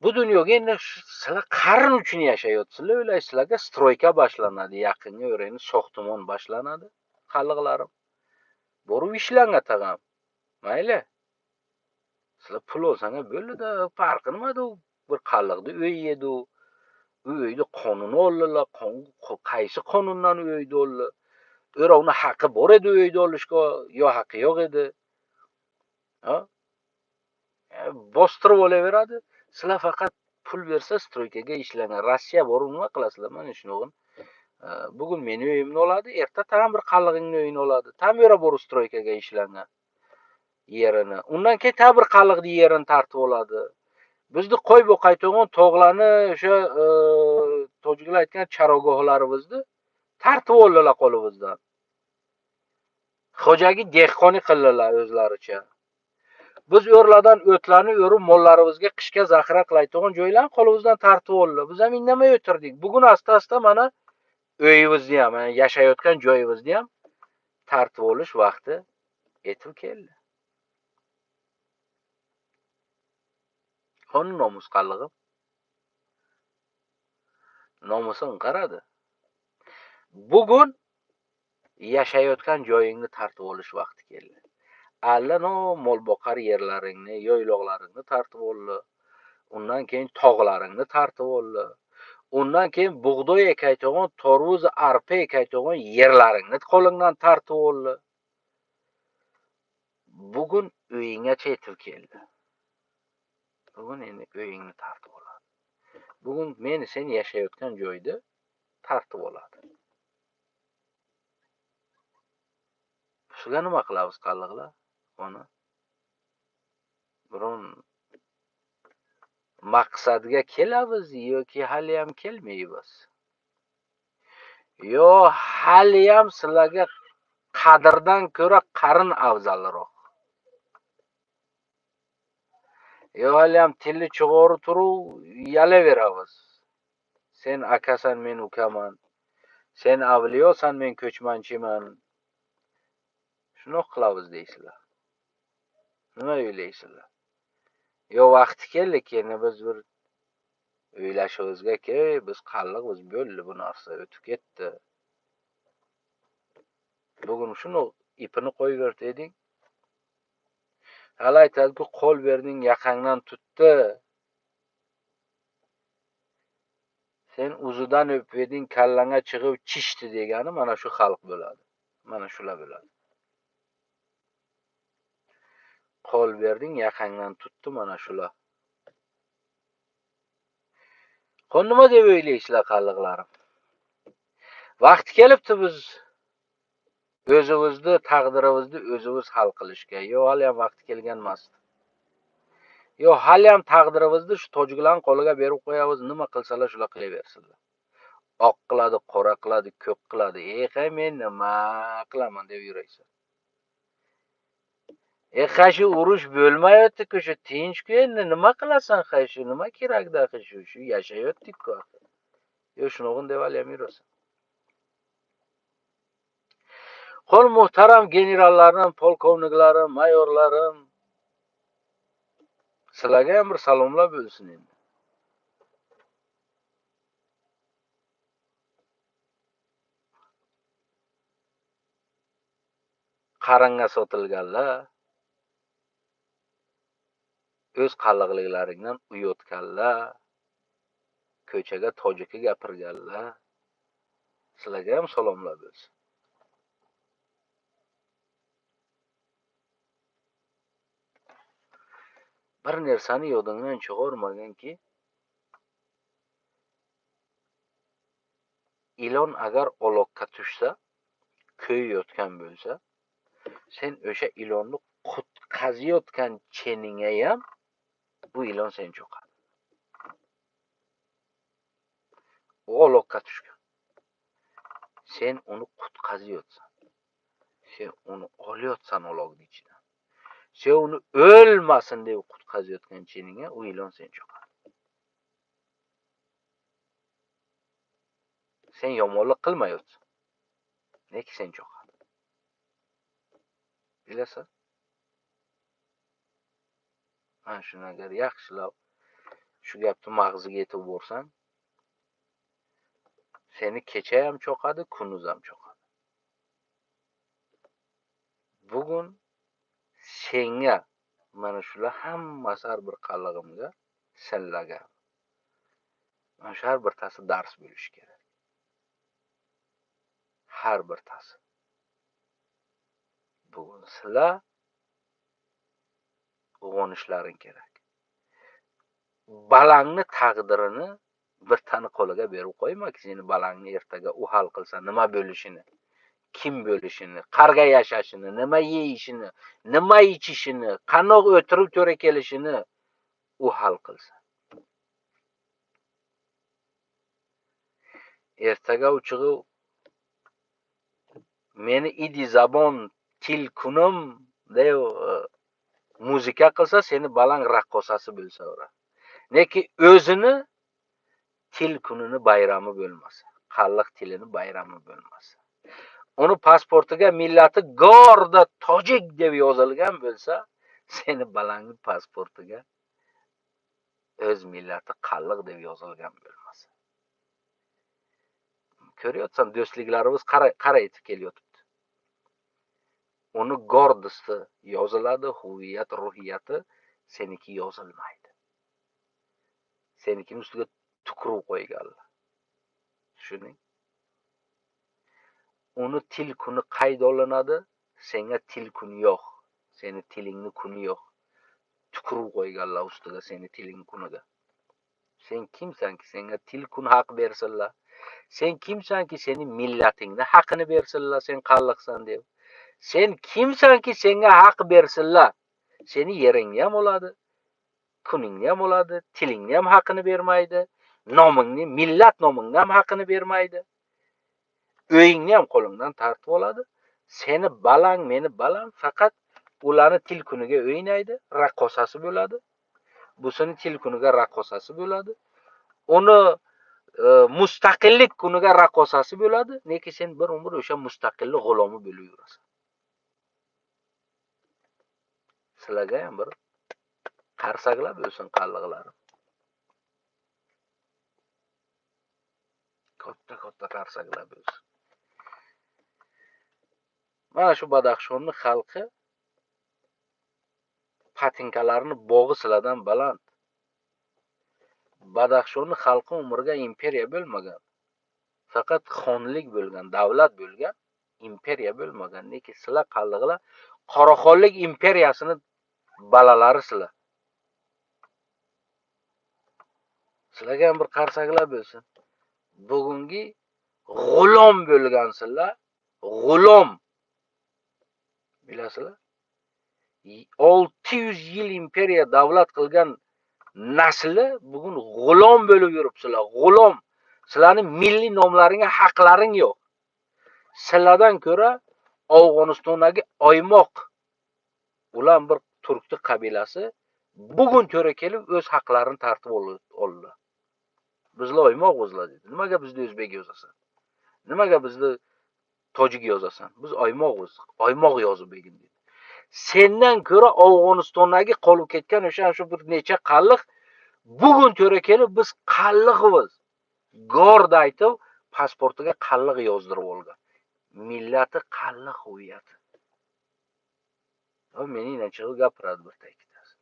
bu dunyoga endi sizlar qarn uchun yashayapsizlar, o'ylaysizlarga stroyka boshlanadi, yaqinga o'rayni soxtimon boshlanadi. Qalliqlarim borib ishlanga tag'am. Mayli. Sizlar pul olsanglar bo'ldi-da, farqi nimada u bir qalliqda uy edi u. U uyda qonun oldilar, qaysi qonundan u uyda oldi? O'rovni haqqi bor edi u uyda olishga, yo haqqi yo'q edi. Ha? Bostirib olaveradi. Sizlar faqat pul bersa stroykaga ishlangan. Rossiya borib nima qilasizlar? Mana shuni. Bugun meni uyimni oladi, erta tam bir qallig'ingni uyini oladi. Tam yura borib stroykaga ishlangan yerini. Undan keyin ta bir qalliqni yerini tortib oladi. Bizni qo'y boqayotgan tog'larni o'sha tojiklar aytgan charogohlarimizni tortib oldilar qo'limizdan. Xo'jagi dehqoni qildilar o'zlaricha. Biz o'rlardan o'tlarni o'rib mollarimizga qishga zaxira qilayotgan joylarni qo'limizdan tortib oldilar. Biz ham indamay o'tirdik. Bugun asta-asta mana uyimizni ham, mana yashayotgan joyimizni ham tortib olish vaqti yetib keldi. Qani nomus qallig'im? Nomusing qaradi. Bugun yashayotgan joyingni tortib olish vaqti keldi. Alla no mol boqar yerlaringni, yoyloqlaringni tortib oldi. Undan keyin tog'laringni tortib oldi. Undan keyin bug'doy ekayotgan, tarvuz, arpa ekayotgan yerlaringni qo'lingdan tortib oldi. Bugun uyinggacha yetib keldi. Bugun endi uyingni tortib oladi. Bugun men sen yashayotgan joyda tortib oladi. Shuga nima qilamiz qalliqlar? Uni biron maqsadga kelamiz yoki haliyam kelmaymiz. Yo haliyam sizlarga qadrdan ko'ra qarin afzalroq. Yo haliyam tilni chig'orib turib yalaveramiz. Sen akasan, men ukaman. Sen avliyosan, men ko'chmanchiman. Shuni qilamiz deysizlar. Nima o'ylaysizlar? Yo vaqti keldi, endi biz bir o'ylashimizga ki, biz qalliq, biz bo'ldi bu narsa, o'tib ketdi. Bugun shuni ipini qo'yib ber deding. Hali aytadi-ku, qo'l berding, yaqangdan tutdi. Sen uzidan o'pib eding, kallangga chiqib chishdi degani mana shu xalq bo'ladi. Mana shular bo'ladi. Qo'l berding, yaqangdan tutdi, mana shular. Qo'l nima deb o'ylaysizlar qalliqlarim? Vaqti kelibdi biz o'zimizni taqdirimizni o'zimiz hal qilishga. Yo hali ham vaqti kelgan emas. Yo hali ham taqdirimizni shu tojiklarning qo'liga berib qo'yamiz, nima qilsalar shular qilaversinlar. Oq qiladi, qora qiladi, ko'k qiladi. Ey, men nima qilaman deb yuraysan. Shu urush bo'lmayapti-ku, shu tinch-ku, endi nima qilasan, shu nima kerakda, shu yashayaptik-ku. Yo shunog'in deb hali ham yurasan. Qo'l muhtaram generallarim, polkovniklarim, mayorlarim, sizlarga ham bir salomlar bo'lsin endi. Qarang'a sotilganlar, o'z qalliqliklaringdan uyotganlar, ko'chaga tojiki gapirganlar, sizlarga ham salomlar bo'lsin. Bir narsani yodingdan chiqarmaganki, ilon agar oloqqa tushsa, kuyayotgan bo'lsa, sen o'sha ilonni qutqazayotgan cheningga ham bu ilon seni cho'qadi. U oloqqa tushgan. Sen uni qutqazayotsan. Sen uni olayotsan oloqning ichidan. Sen uni o'lmasin deb qutqazayotgan cheningga u ilon seni cho'qadi. Sen yomonlik qilmayotsan. Lekin seni cho'qadi. Bilasan? Mana shuni agar yaxshilab shu gapni mag'ziga yetib borsang, seni kecha ham cho'qadi, kunduz ham cho'qadi. Bugun senga mana shular hammasi har bir qallig'imga, senlarga mana shu har birtasi dars bo'lishi kerak. Har birtasi. Bugun sizlar uyg'onishlaring kerak. Balangni taqdirini bir tani qo'liga berib qo'ymaki, seni balangni ertaga u hal qilsa nima bo'lishini, kim bo'lishini, qarga yashashini, nima yeyishini, nima ichishini, qanoq o'tirib to'ra kelishini u hal qilsa. Ertaga u chig'ib meni idi zabon til kunim deb muzika qilsa, seni balang raqqosasi bo'lsa ura. Lekin o'zini til kunini bayrami bo'lmasa, qalliq tilini bayrami bo'lmasa, uni pasportiga millati gorda tojik deb yozilgan bo'lsa, seni balangning pasportiga o'z millati qalliq deb yozilgan bo'lmasa. Ko'ryapsan, do'stliklarimiz qara etib kelyapti. Uni gordosti yoziladi, huviyat, ruhiyati seniki yozilmaydi. Senikini ustiga tukurib qo'yganlar. Tushunding? Uni til kuni qayd olinadi, senga til kuni yo'q. Seni tilingni kuni yo'q. Tukurib qo'yganlar ustiga seni tiling kuniga. Sen kimsanki senga til kun haq bersinlar? Sen kimsanki seni millatingni haqini bersinlar, sen qalliqsan deb? Sen kimsanki senga haq bersinlar? Seni yeringni ham oladi, kuningni ham oladi, tilingni ham haqini bermaydi, nomingni, millat nomingni ham haqini bermaydi. Uyingni ham qo'lingdan tortib oladi. Seni balang, meni balam faqat ularni til kuniga o'ynaydi, raqqosasi bo'ladi. Busini til kuniga raqqosasi bo'ladi. Uni mustaqillik kuniga raqqosasi bo'ladi. Lekin sen bir umr o'sha mustaqillik g'ulomi bo'lib yurasan. Sizlarga ham bir qarsaklab bo'lsin qalliqlarim. Katta-katta qarsaklab bo'lsin. Mana shu Badaxshonni xalqi patinkalarni bog'i sizlardan baland. Badaxshonni xalqi umriga imperiya bo'lmagan. Faqat xonlik bo'lgan, davlat bo'lgan, imperiya bo'lmagan. Lekin sizlar qalliqlar Qoraxonlik imperiyasini balalari sizlar. Sizlarga ham bir qarsaklar bo'lsin. Bugungi g'ulom bo'lgansizlar, g'ulom. Bilasizlar? 600 yil imperiya davlat qilgan nasli bugun g'ulom bo'lib yuribsizlar, g'ulom. Sizlarning milliy nomlaringga haqlaring yo'q. Sizlardan ko'ra Afg'onistondagi oymoq ular bir turkni qabilasi bugun to'ra kelib o'z haqlarini tartib oldilar. Bizlar oymoq o'zlar dedi. Nimaga bizni o'zbek yozasan? Nimaga bizni tojik yozasan? Biz oymoqmiz. Oymoq yozib begin dedi. Sendan ko'ra Afg'onistondagi qolib ketgan o'sha shu bir necha qalliq bugun to'ra kelib biz qalliqmiz. Gorda aytib pasportiga qalliq yozdirib olgan. Millati qalliq huviyati. O meningdan chiqib gapiradi bir ikkitasi.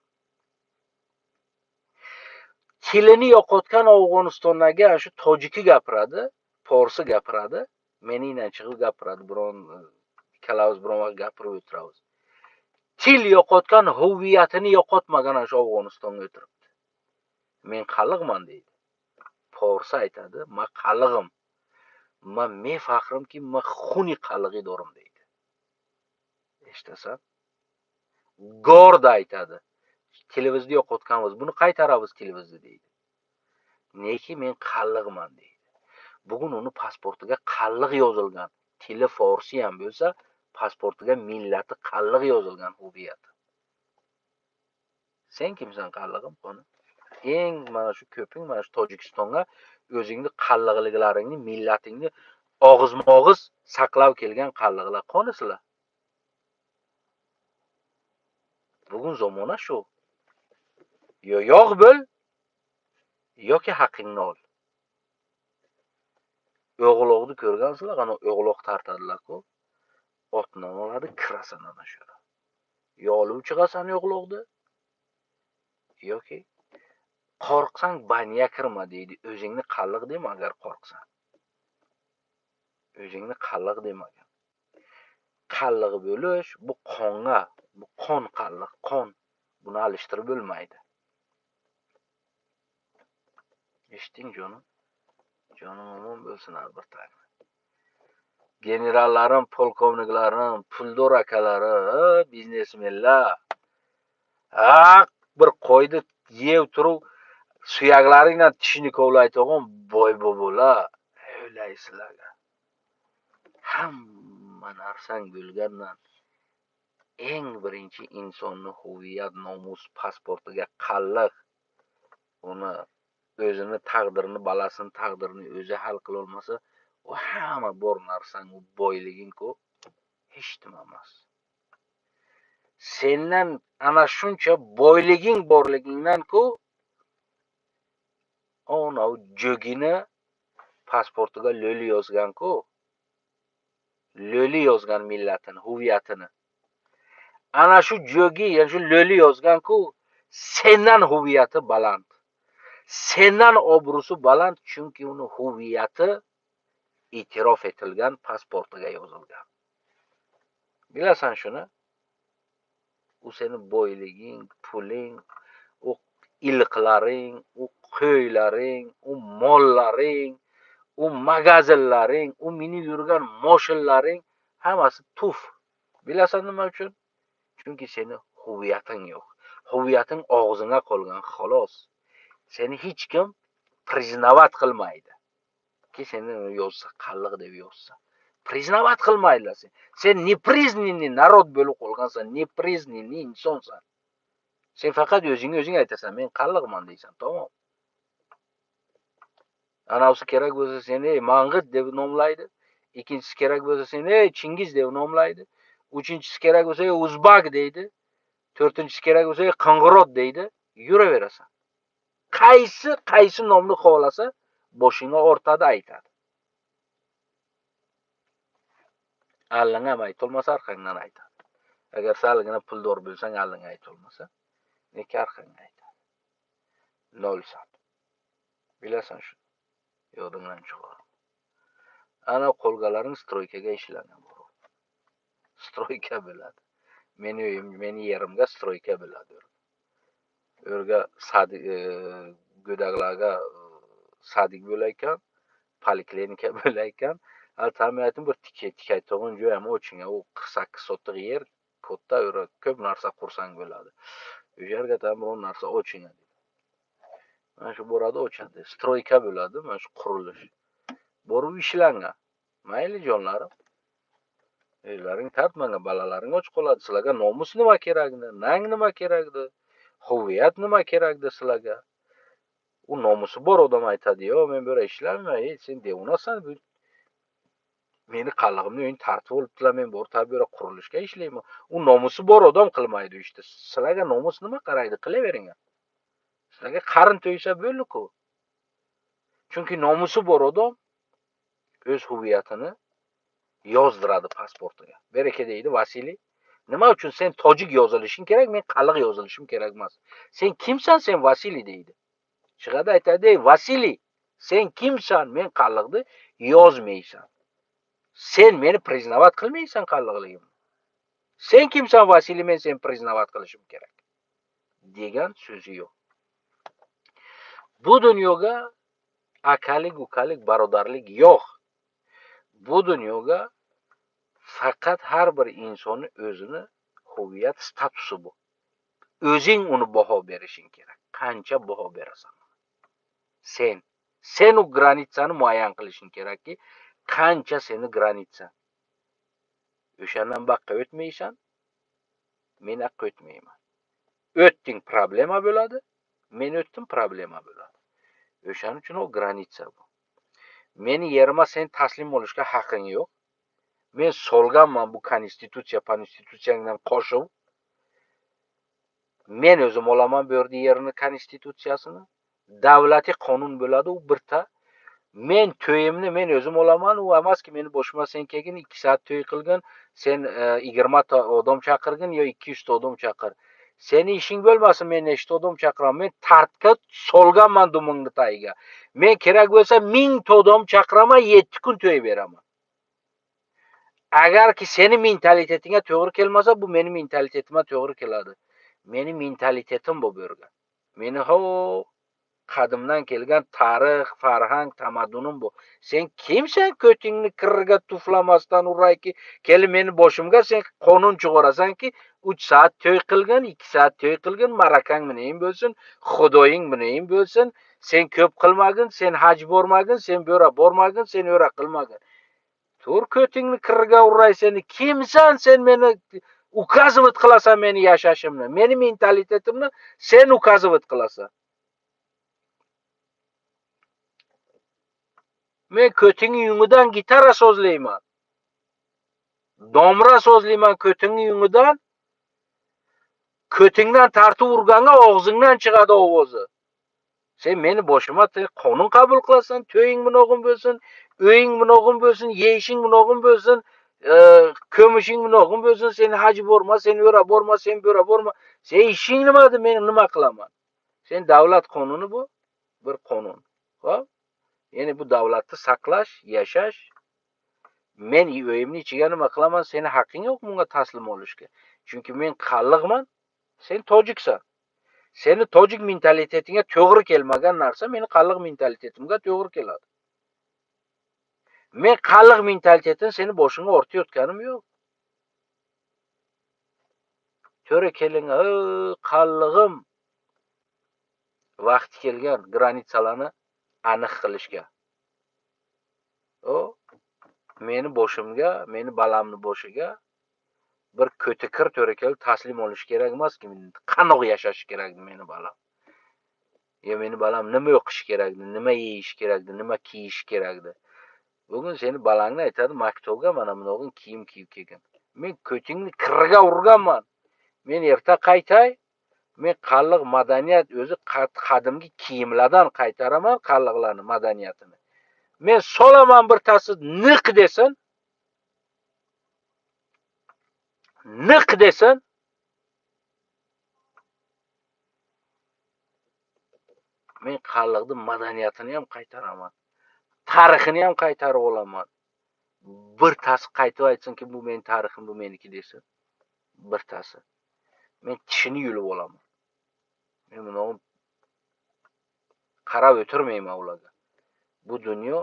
Tilini yo'qotgan Afg'onistondagi shu tojiki gapiradi, porsi gapiradi, meningdan chiqib gapiradi, biron ikkalamiz biron vaqt gapirib o'tiramiz. Til yo'qotgan huviyatini yo'qotmagan shu Afg'onistonga o'tiribdi. Men qalliqman deydi. Porsi aytadi, men qallig'im. Men mefahrimki, men xuni qallig'i dorim deydi. Eshitasan? Gorda aytadi. Tilimizni yo'qotganmiz, buni qaytaramiz tilimizni deydi. Neki men qalliqman deydi. Bugun uni pasportiga qalliq yozilgan. Tili forsi ham bo'lsa, pasportiga millati qalliq yozilgan huviyati. Sen kimsan qallig'im qoni? Eng mana shu ko'ping mana shu Tojikistonga o'zingni qalliqliklaringni, millatingni og'izma-og'iz saqlab kelgan qalliqlar qoni sizlar. Bugun zamona shu. Yo yog' bo'l yoki haqingni ol. O'g'loqni ko'rgansizlar, ana o'g'loq tortadilar-ku. Otdan oladi, kirasan ana shu. Yo olib chiqasan o'g'loqni yoki qo'rqsang banya kirma deydi. O'zingni qalliq dema agar qo'rqsang. O'zingni qalliq demagan. Qalliq bo'lish bu qonga, bu qon qalliq, qon. Buni alishtirib bo'lmaydi. Eshitding jonim? Jonim omon bo'lsin har bir tag'in. Generallarim, polkovniklarim, puldor akalari, biznesmenlar. Haq bir qo'yni yeb turib suyaklaringdan tishini kovlaydigan boy bobolar, o'laysizlarga. Hamma narsang bo'lgandan eng birinchi insonni huviyat, nomus, pasportiga qalliq, uni o'zini taqdirini, balasini taqdirini o'zi hal qila olmasa, u hamma bor narsang, u boyliging-ku hech nima emas. Sendan ana shuncha boyliging borligingdan-ku ana u jo'gini pasportiga lo'li yozgan-ku. Lo'li yozgan millatini, huviyatini. Ana shu jo'gi, ya'ni shu lo'li yozgan-ku, sendan huviyati baland. Sendan obro'si baland, chunki uni huviyati E'tirof etilgan, pasportiga yozilgan. Bilasan shuni? U seni boyliging, puling, u iliqlaring, u qo'ylaring, u mollaring, u magazinlaring, u minib yurgan moshinlaring hammasi tuf. Bilasan nima uchun? Chunki seni huviyating yo'q. Huviyating og'zingga qolgan, xolos. Seni hech kim признавать qilmaydi. Ki seni yozsa, qalliq deb yozsa. Признавать qilmaydilar seni. Sen непризнанный народ bo'lib qolgansan, непризнанный insonsan. Sen faqat o'zingga o'zing aytasan, men qalliqman deysan, tamom. Anavisi kerak bo'lsa seni "Ey, mang'it" deb nomlaydi. Ikkinchisi kerak bo'lsa seni "Ey, Chingiz" deb nomlaydi. Uchinchisi kerak bo'lsa "Ey, o'zbak" deydi. To'rtinchisi kerak bo'lsa "Ey, qing'irot" deydi. Yuraverasan. Qaysi qaysi nomni xohlasa boshingga ortadi, aytadi. Alling ham aytolmasa orqangdan aytadi. Agar salgina puldor bo'lsang, alling aytolmasa, lekin orqangdan aytadi. Nolsan. Bilasan shuni. Yodingdan chiqar. Ana qo'lgalaring stroykaga ishlangan borib. Stroyka bo'ladi. Meni uyim, meni yerimga stroyka bo'ladi. O'rga sadik go'daklarga sadik bo'layotgan, poliklinika bo'layotgan. Hali ta'minotni bir tikayotgan joy ham o'chinga, u 48 sotix yer katta, o'ra ko'p narsa qursang bo'ladi. O'sha yerga tam biron narsa o'chinga. Mana shu boradi, o'chadi. Stroyka bo'ladi, mana shu qurilish. Borib ishlangan. Mayli jonlarim. O'zlaring tortmanglar, bolalaring och qoladi. Sizlarga nomus nima kerakdi, nang nima kerakdi, huviyat nima kerakdi sizlarga? U nomusi bor odam aytadi, "Yo'q, men bu yerda ishlamayman, ey, sen devonasan, bu meni qallig'imni o'yin tartib olibdilar, men borib bu yerda qurilishga ishlayman." U nomusi bor odam qilmaydi u ishni. Sizlarga nomus nima qaraydi, qilaveringlar. Sizlarga qarin to'ysa bo'ldi-ku. Chunki nomusi bor odam o'z huviyatini yozdiradi pasportiga. Beraka deydi, Vasiliy. Nima uchun sen tojik yozilishing kerak, men qalliq yozilishim kerak emas. Sen kimsan, sen Vasiliy deydi. Chiqadi aytadi, "Ey Vasiliy, sen kimsan, men qalliqni yozmaysan. Sen meni признавать qilmaysan qalliqligimni. Sen kimsan Vasiliy, men seni признавать qilishim kerak" degan so'zi yo'q. Bu dunyoga akalik, ukalik, barodarlik yo'q. Bu dunyoga faqat har bir insonni o'zini huviyat statusi bu. O'zing uni baho berishing kerak. Qancha baho berasan? Sen u granitsani muayyan qilishing kerakki, qancha seni granitsa. O'shandan baqqa o'tmaysan, men aqqa o'tmayman. O'tding, problema bo'ladi, men o'tdim, problema bo'ladi. O'shaning uchun u granitsa bu. Meni yerima sen taslim bo'lishga haqqing yo'q. Men solganman bu konstitutsiya, konstitutsiyangdan qo'shib. Men o'zim olaman bu yerda yerini konstitutsiyasini. Davlatiy qonun bo'ladi u birta. Men to'yimni men o'zim olaman, u emaski meni boshima sen kelgin, 2 soat to'y qilgin, sen 20 ta odam chaqirgin yo 200 ta odam chaqir. Seni ishing bo'lmasin, men nechta odam chaqiraman. Men tartga solganman dumingni tagiga. Men kerak bo'lsa 1000 ta odam chaqiraman, 7 kun to'y beraman. Agarki seni mentalitetingga to'g'ri kelmasa, bu meni mentalitetimga to'g'ri keladi. Meni mentalitetim bu yerga. Meni ho qadimdan kelgan tarix, farhang, tamaddunim bu. Sen kimsan ko'tingni kirga tuflamasdan urayki, kelib meni boshimga sen qonun chiqarasanki, 3 soat to'y qilgin, 2 soat to'y qilgin, marakang bilan bo'lsin, xudoying bilan bo'lsin, sen ko'p qilmagin, sen haj bormagin, sen bu yoqqa bormagin, sen u yoqqa qilmagin. Tur ko'tingni kirga uray seni. Kimsan sen meni указывать qilasan meni yashashimni, meni mentalitetimni sen указывать qilasan. Men ko'tingni yungidan gitara sozlayman. Domra sozlayman ko'tingni yungidan. Ko'tingdan tartib urganga og'zingdan chiqadi ovozi. Sen meni boshima qonun qabul qilasan, to'ying munog'im bo'lsin, uying munog'im bo'lsin, yeyishing munog'im bo'lsin, ko'mishing munog'im bo'lsin, sen haj borma, sen yo'ra borma, sen bu yoqqa borma. Sen ishing nima deb men nima qilaman? Sen davlat qonuni bu bir qonun. Xo'p? Ya'ni bu davlatni saqlash, yashash Men uyimni ichiga nima qilaman, seni haqqing yo'q bunga taslim olishga. Chunki men qalliqman, sen tojiksan. Seni tojik mentalitetingga to'g'ri kelmagan narsa meni qalliq mentalitetimga to'g'ri keladi. Men qalliq mentalitetini seni boshingga ortayotganim yo'q. To'g'ri keling, qallig'im. Vaqti kelgan granitsalarni aniq qilishga. O meni boshimga, meni balamni boshiga bir ko'tikir to'g'ri kelib taslim olish kerak emaski. Qanoq yashashi kerak meni balam? Yo meni balam nima o'qishi kerakdi, nima yeyishi kerakdi, nima kiyishi kerakdi? Bugun seni balangni aytadi maktabga mana bunog'in kiyim kiyib kelgin. Men ko'tingni kirga urganman. Men erta qaytay, men qalliq madaniyat o'zi qadimgi kiyimlardan qaytaraman qalliqlarni madaniyatini. Men solaman bir tasi niq desin. Niq desin. Men qalliqni madaniyatini ham qaytaraman. Tarixini ham qaytarib olaman. Bir tasi qaytib aytsinki, bu mening tarixim, bu meniki desin. Bir tasi. Men tishini yulib olaman. Men buni qarab o'tirmayman ularga. Bu dunyo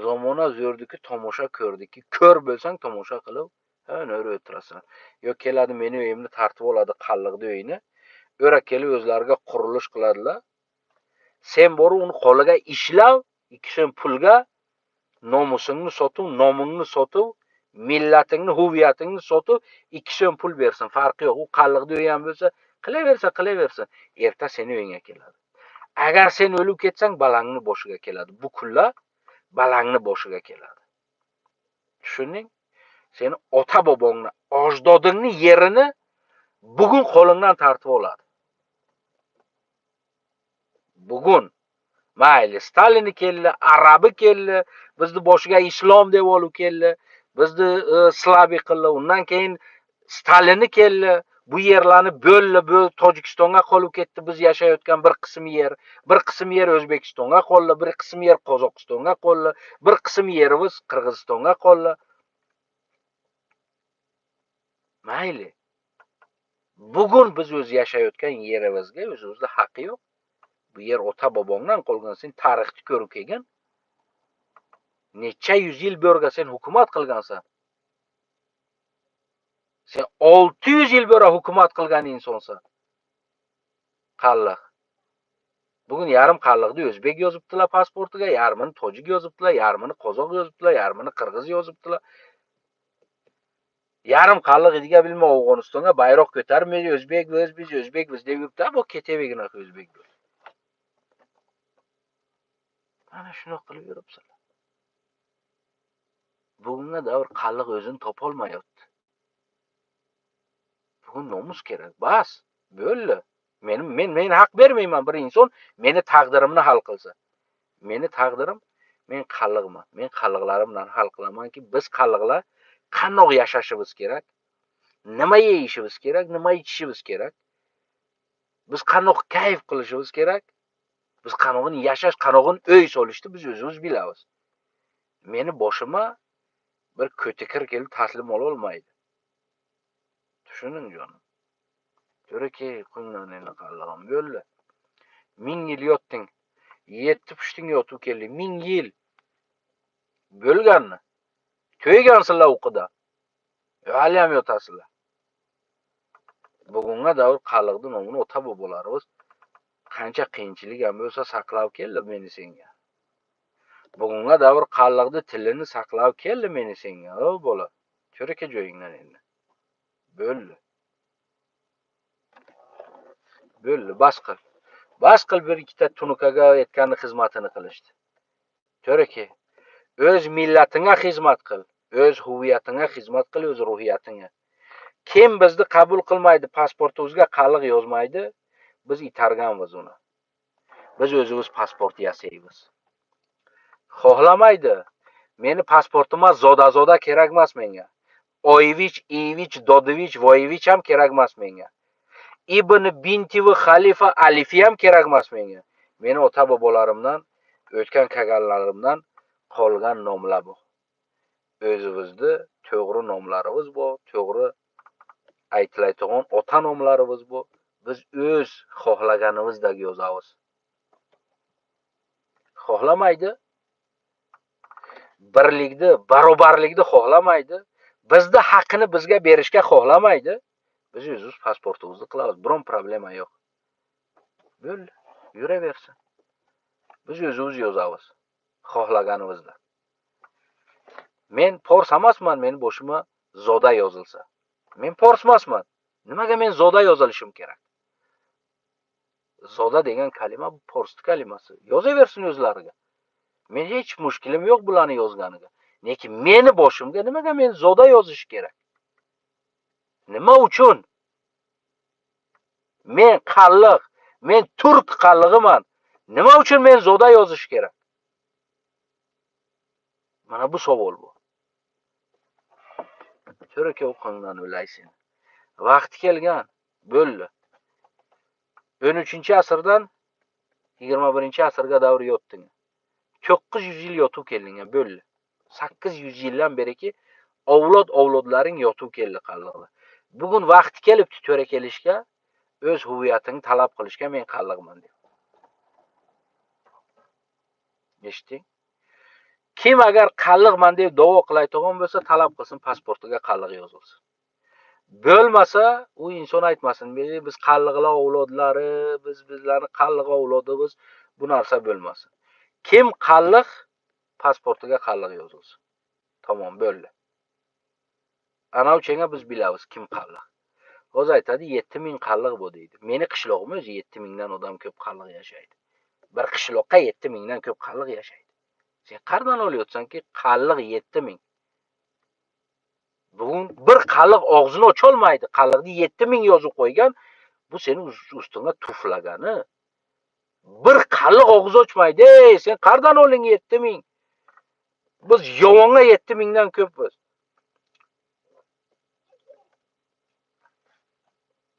zamona zo'rdiki, tomosha ko'rdiki. Ko'r bo'lsang tomosha qilib, ha, o'tirasan. Yo keladi meni uyimni tartib oladi, qalliqni uyini. O'ra kelib o'zlariga qurilish qiladilar. Sen borib uni qo'liga ishlab, 2 so'm pulga nomusingni sotib, nomingni sotib, millatingni, huviyatingni sotib, 2 so'm pul bersin, farqi yo'q. U qalliqni uyi ham bo'lsa, qilaversa, qilaversin. Erta seni uyingga keladi. Agar sen o'lib ketsang, balangni boshiga keladi. Bu kunlar balangni boshiga keladi. Tushunding? Seni ota bobongni, ajdodingni yerini bugun qo'lingdan tortib oladi. Bugun mayli Stalin keldi, arabi keldi, bizni boshiga islom deb olib keldi, bizni slabi qildi, undan keyin Stalini keldi, bu yerlarni bo'ldi, bu Tojikistonga qolib ketdi, biz yashayotgan bir qism yer, bir qism yer O'zbekistonga qoldi, bir qism yer Qozog'istonga qoldi, bir qism yerimiz Qirg'izistonga qoldi. Mayli. Bugun biz o'z yashayotgan yerimizga o'zimizda haqqi yo'q. Bu yer ota bobongdan qolgan, sen tarixni ko'rib kelgan. Necha yuz yil bu yerga sen hukumat qilgansan. Sen 600 yil bu yerga hukumat qilgan insonsan. Qalliq. Bugun yarim qalliqni o'zbek yozibdilar pasportiga, yarmini tojik yozibdilar, yarmini qozoq yozibdilar, yarmini qirg'iz yozibdilar. Yarim qalliq idiga bilmay Afg'onistonga bayroq ko'tarmaydi, o'zbek biz, o'zbek biz deb yuribdi, bu ketavergin o'zbek bo'lib. Mana shuni qilib yuribsizlar. Bugungi davr qalliq o'zini topolmayapti. Bugun nomus kerak. Bas, bo'ldi. Men haq bermayman bir inson meni taqdirimni hal qilsa. Meni taqdirim, men qalliqman. Men qalliqlarim bilan hal qilamanki, biz qalliqlar qandoq yashashimiz kerak, nima yeyishimiz kerak, nima ichishimiz kerak, biz qandoq kayf qilishimiz kerak, biz qanog'ini yashash, qanog'ini uy solishni biz o'zimiz bilamiz. Meni boshima bir ko'tikir kelib taslim ola olmaydi. Tushuning jonim. To'raki qo'ngdan endi qallig'im bo'ldi. 1000 yil yotding. 7 pushting yotib keldi. 1000 yil bo'lganmi? To'ygansizlar o'qida. Hali ham yotasizlar. Bugunga davr qalliqni nomini ota bobolarimiz qancha qiyinchilik ham bo'lsa saqlab keldi meni senga. Bugunga davr qalliqni tilini saqlab keldi meni senga. O bola, cho'raka joyingdan endi. Bo'ldi. Bo'ldi, bas qil. Bas qil bir ikkita tunukaga aytganni xizmatini qilishdi. Cho'raka, o'z millatingga xizmat qil, o'z huviyatingga xizmat qil, o'z ruhiyatingga. Kim bizni qabul qilmaydi, pasportimizga qalliq yozmaydi, biz itarganmiz uni. Biz o'zimiz pasport yasaymiz. Xohlamaydi. Meni pasportima zoda-zoda kerak emas menga. Oyevich, Iyevich, Dodovich, Voyevich ham kerak emas menga. Ibn Binti va Xalifa Alifi ham kerak emas menga. Meni ota bobolarimdan, o'tgan kaganlarimdan qolgan nomlar bu. O'zimizni to'g'ri nomlarimiz bor, to'g'ri aytiladigan ota nomlarimiz bor. Biz o'z xohlaganimizdek yozamiz. Xohlamaydi. Birlikni, barobarlikni xohlamaydi. Bizni haqqini bizga berishga xohlamaydi. Biz o'zimiz pasportimizni qilamiz. Biron problema yo'q. Bo'ldi, yuraversin. Biz o'zimiz yozamiz xohlaganimizda. Men fors emasman, meni boshima zoda yozilsa. Men fors emasman. Nimaga men zoda yozilishim kerak? Zoda degan kalima bu fors kalimasi. Yozaversin o'zlariga. Men hech mushkilim yo'q bularni yozganiga. Lekin meni boshimga nimaga men zoda yozish kerak? Nima uchun? Men qalliq, men turk qallig'iman. Nima uchun men zoda yozish kerak? Mana bu savol bu. To'raka o'qingdan o'laysin. Vaqti kelgan, bo'ldi. 13-asrdan 21-asrga davr yotding. 900 yil yotib kelding, bo'ldi. 800 yildan beriki avlod avlodlaring yotib keldi qalliqda. Bugun vaqti kelibdi to'ra kelishga, o'z huviyatini talab qilishga men qalliqman deb. Eshitding? Kim agar qalliqman deb da'vo qilayotgan bo'lsa, talab qilsin, pasportiga qalliq yozilsin. Bo'lmasa, u inson aytmasin, biz qalliqlar avlodlari, biz bizlarni qalliq avlodimiz, bu narsa bo'lmasin. Kim qalliq, pasportiga qalliq yozilsin. Tamom, bo'ldi. Ana uchenga biz bilamiz kim qalliq. Hozir aytadi 7000 qalliq bu deydi. Meni qishlog'im o'zi 7000 dan odam ko'p qalliq yashaydi. Bir qishloqqa 7000 dan ko'p qalliq yashaydi. Sen qayerdan olyapsanki qalliq 7000? Bugun bir qalliq og'zini ocholmaydi. Qalliqni 7000 yozib qo'ygan, bu seni ustingga tuflagani. Bir qalliq og'iz ochmaydi. Ey, sen qayerdan olding 7000? Biz yovonga 7000 dan ko'pmiz.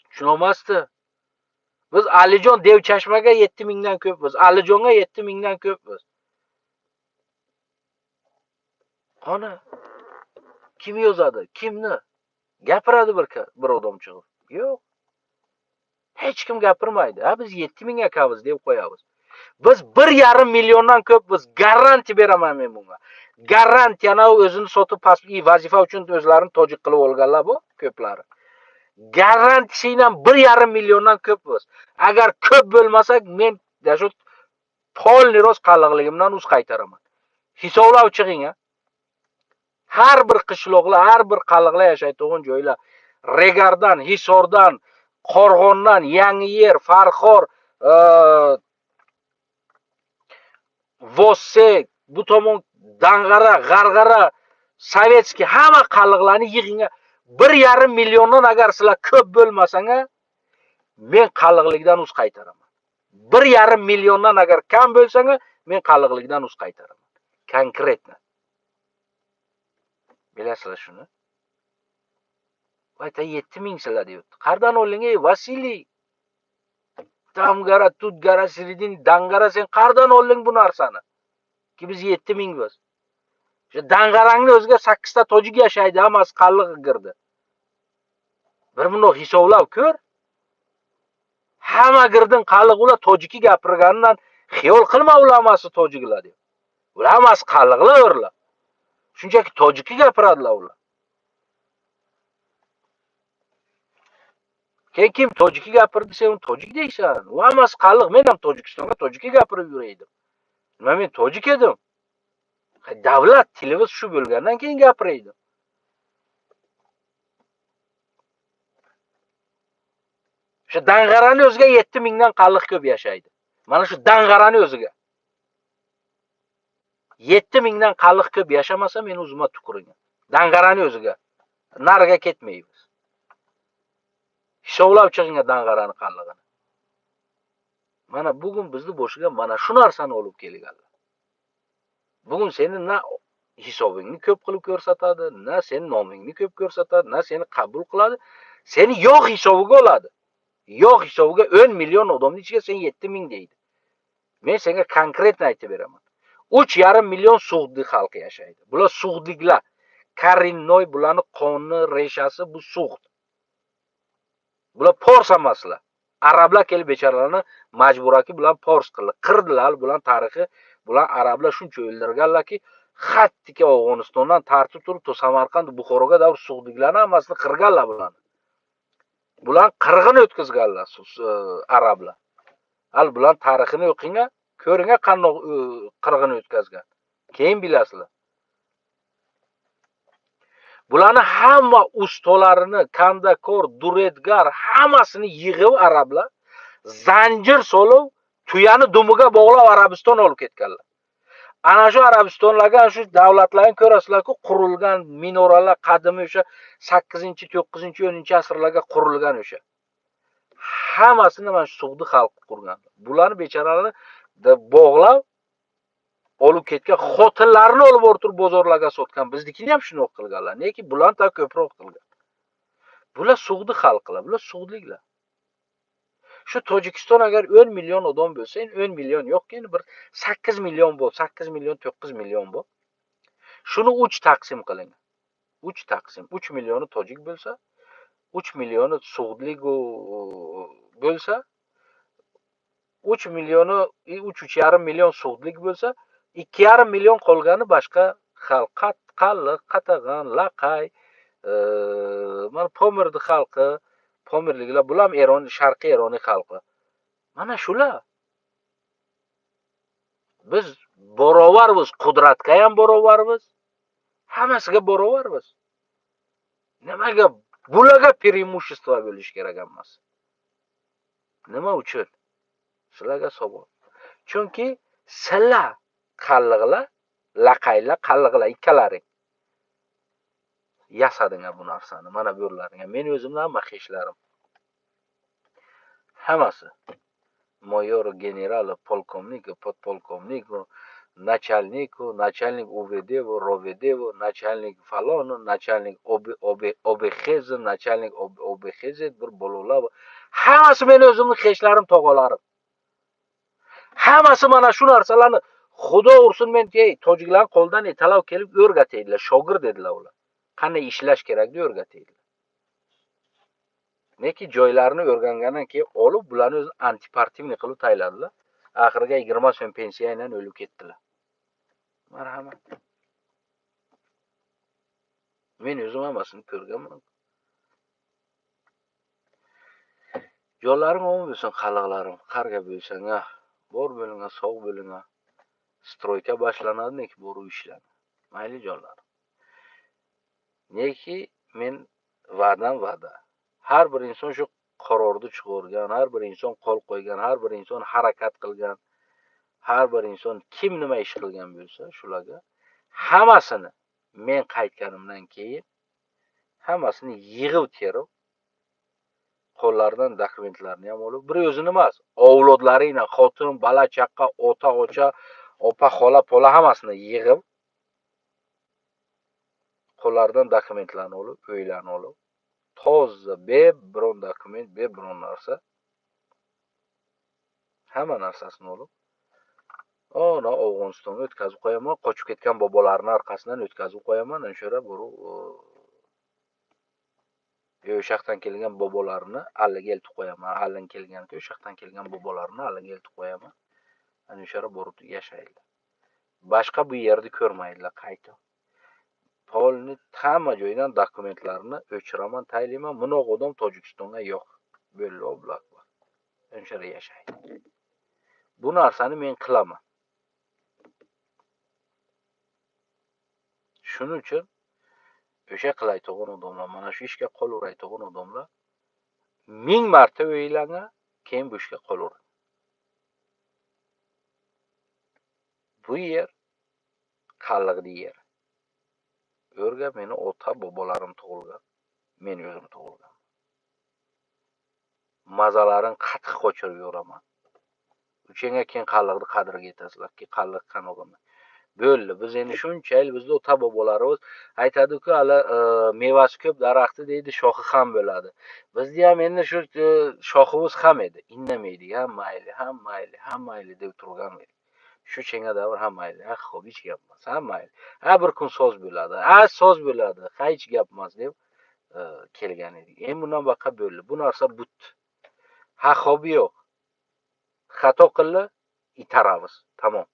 Tushunolmasdi. Biz Alijon Devchashmaga 7000 dan ko'pmiz. Alijonga 7000 dan ko'pmiz. Qani kim yozadi? Kimni? Gapiradi bir odam chiqib. Yo'q. Hech kim gapirmaydi. Ha, biz 7000 akamiz deb qo'yamiz. Biz 1,5 milliondan ko'pmiz. Garantiya beraman men bunga. Garantiyani o'zini sotib pasport vazifa uchun o'zlarini tojik qilib olganlar bu ko'plari. Garantiyasidan 1,5 milliondan ko'pmiz. Agar ko'p bo'lmasak, men shu polni rost qalliqligimdan uz qaytaraman. Hisoblab chiqing, ha. Har bir qishloqlar, har bir qalliqlar yashaydigan joylar, Regardan, Hisordan, Qo'rg'ondan, Yangiyer, Farxor, Vosse, bu tomon Dang'ara, G'arg'ara, Sovetskiy hamma qalliqlarni yig'ing. 1,5 milliondan agar sizlar ko'p bo'lmasang, men qalliqlikdan uz qaytaraman. 1,5 milliondan agar kam bo'lsang, men qalliqlikdan uz qaytaraman. Konkretно. Bilasizlar shuni? Ayta 7000 sizlar deyapti. Qayerdan olding ey Vasiliy? Tamgara, Tutgara, Siridin, Dangara, sen qayerdan olding bu narsani? Ki biz 7000 biz. O'sha Dang'arangni o'ziga 8 ta tojik yashaydi, hammasi qalliq kirdi. Bir bundoq hisoblab ko'r. Hamma girdin qalliq, ular tojiki gapirganidan xiyol qilma, ular hammasi tojiklar deb. Ular hammasi qalliqlar ular. Shunchaki tojiki gapiradilar ular. Keyin kim tojiki gapirdi, sen uni tojik deysan. U hammasi qalliq. Men ham Tojikistonga tojiki gapirib yuraydim. Nima men tojik edim? Davlat tilimiz shu bo'lgandan keyin gapiraydi. O'sha Dang'arani o'ziga 7000 dan qalliq ko'p yashaydi. Mana shu Dang'arani o'ziga 7000 dan qalliq ko'p yashamasa, men o'zimga tukuring. Dang'arani o'ziga. Nariga ketmaymiz. Hisoblab chiqing Dang'arani qallig'ini. Mana bugun bizni boshiga mana shu narsani olib kelganlar. Bugun seni na hisobingni ko'p qilib ko'rsatadi, na seni nomingni ko'p ko'rsatadi, na seni qabul qiladi. Seni yo'q hisobiga oladi. Yo'q hisobiga 10 million odamning ichiga sen 7000 deydi. Men senga konkretni aytib beraman. 3,5 million Sug'di xalqi yashaydi. Bular Sug'diklar. Коренной bularni qoni, reshasi bu Sug'd. Bular pors emaslar. Arablar kelib bechoralarni majburaki bular pors qildi. Qirdilar bular tarixi, bular arablar shuncha o'ldirganlarki, hattiki Afg'onistondan tartib turib to Samarqand, Buxoroga davr sug'diklarni hammasini qirganlar bularni. Bular qirg'in o'tkazganlar arablar. Hali bular tarixini o'qinglar, ko'ringlar qanday qirg'in o'tkazgan. Keyin bilasizlar. Bularni hamma ustolarini, kandakor, duretgar hammasini yig'ib arablar zanjir solib, tuyani dumiga bog'lab Arabiston olib ketganlar. Ana shu Arabistonlarga, ana shu davlatlarni ko'rasizlar-ku, qurilgan minoralar qadimiy o'sha 8-, 9-, 10-asrlarga qurilgan o'sha. Hammasini mana shu Sug'di xalqi qurgan. Bularni bechoralarni bog'lab olib ketgan, xotinlarini olib o'rtirib bozorlarga sotgan. Biznikini ham shuni qilganlar. Neki bularni ta ko'proq qilgan. Bular Sug'di xalqlar, bular sug'dliklar. Shu Tojikiston agar 10 million odam bo'lsa, endi 10 million yo'q, endi bir 8 million bo'l, 8 million, 9 million bo'l. Shuni 3 taqsim qiling. 3 taqsim, 3 millioni tojik bo'lsa, 3 millioni sug'dlik bo'lsa, 3 millioni, 3,5 million sug'dlik bo'lsa, 2,5 million qolgani boshqa xalq, qalliq, qatag'an, laqay, mana Pomirni xalqi, Pomirliklar, bular ham Eron, Sharqiy Eroniy xalqi. Mana shular. Biz barobarmiz, qudratga ham barobarmiz, hammasiga barobarmiz. Nimaga bularga преимущество bo'lish kerak hammasi? Nima uchun? Sizlarga savol. Chunki sizlar qalliqlar, laqaylar, qalliqlar ikkalaring yasadinglar bu narsani. Mana bu yerlaringga. Men o'zimni hamma xeshlarim. Hammasi mayor, general, polkovnik, podpolkovnik, начальник, начальник УВД, РОВД, начальник falon, начальник ОБХЗ, начальник ОБХЗ, bir bolalar. Hammasi meni o'zimni xeshlarim, tog'alarim. Hammasi mana shu narsalarni Xudo ursin men, ey, tojiklar qo'ldan talab kelib o'rgataydilar, shogird edilar ular. Qanday ishlash kerak deb o'rgataydilar. Neki joylarini o'rgangandan keyin olib bularni o'zi antipartiyniy qilib tayinladilar. Oxiriga 20 so'm pensiya bilan o'lib ketdilar. Marhamat. Men o'zim hammasini ko'rganman. Yo'llarim omon bo'lsin, qalliqlarim, qarga bo'lsang, bor bo'ling, sog' bo'ling. Stroyka boshlanadi, neki borib ishlanadi. Mayli jonlarim. Neki men va'dam va'da. Har bir inson shu qarorni chiqargan, har bir inson qo'l qo'ygan, har bir inson harakat qilgan, har bir inson kim nima ish qilgan bo'lsa, shularga hammasini men qaytganimdan keyin hammasini yig'ib terib, qo'llaridan dokumentlarni ham olib, bir o'zini emas, avlodlari bilan, xotin, bola, chaqa, ota, ocha, opa, xola, pola hammasini yig'ib, qo'llaridan dokumentlarni olib, uylarni olib, toza, biron dokument, biron narsa, hamma narsasini olib, ona Afg'onistonga o'tkazib qo'yaman, qochib ketgan bobolarning orqasidan o'tkazib qo'yaman, ana shu yerga borib, o'sha yoqdan kelgan bobolarini alliga eltib qo'yaman, allin kelgan-ku, o'sha yoqdan kelgan bobolarini alliga eltib qo'yaman. Ana o'sha yerga borib yashaydilar. Boshqa bu yerni ko'rmaydilar qaytib. Polni hamma joydan dokumentlarni o'chiraman, taylayman. Bunaqa odam Tojikistonga yo'q. Bo'ldi, oblak bor. Ana o'sha yerda yashaydi. Bu narsani men qilaman. Shuning uchun o'sha qilayotgan odamlar, mana shu ishga qo'l urayotgan odamlar 1000 marta o'ylanglar, keyin bu ishga qo'l uring. Bu yer qalliqli yer. O'rga meni ota bobolarim tug'ilgan, men o'zim tug'ilgan. Mazalarini qattiq qochirib yuraman. Uchenga keyin qalliqni qadriga yetasizlar, ki qalliq qanaqa. Bo'ldi, biz endi shuncha yil bizni ota bobolarimiz aytadi-ku, hali mevasi ko'p daraxti deydi, shoxi ham bo'ladi. Bizni ham endi shu shoximiz ham edi, indamaydik, ham mayli, ham mayli, ham mayli deb turgan edik. Shu chenga davr ha, mayli, ha, xo'p, hech gap emas, ha, mayli, ha, bir kun soz bo'ladi, ha, soz bo'ladi, ha, hech gap emas deb kelgan edik. Endi bundan boshqa bo'ldi, bu narsa butdi. Ha, xo'p, yo'q, xato qildi, itaramiz, tamom.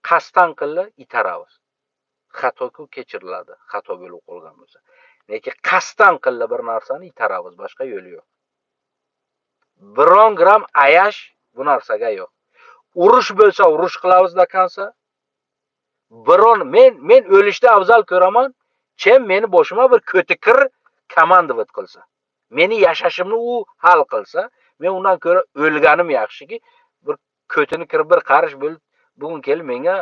Qasddan qildi, itaramiz. Xatoku kechiriladi, xato bo'lib qolgan bo'lsa. Lekin qasddan qildi bir narsani, itaramiz, boshqa yo'li yo'q. Biron gram ayash bu narsaga yo'q. Urush bo'lsa, urush qilamiz до конца. Biron men o'lishda afzal ko'raman, чем meni boshima bir ko'tikir командовать qilsa. Meni yashashimni u hal qilsa, men undan ko'ra o'lganim yaxshiki, bir ko'tini kirib bir qarish bo'lib, bugun kelib menga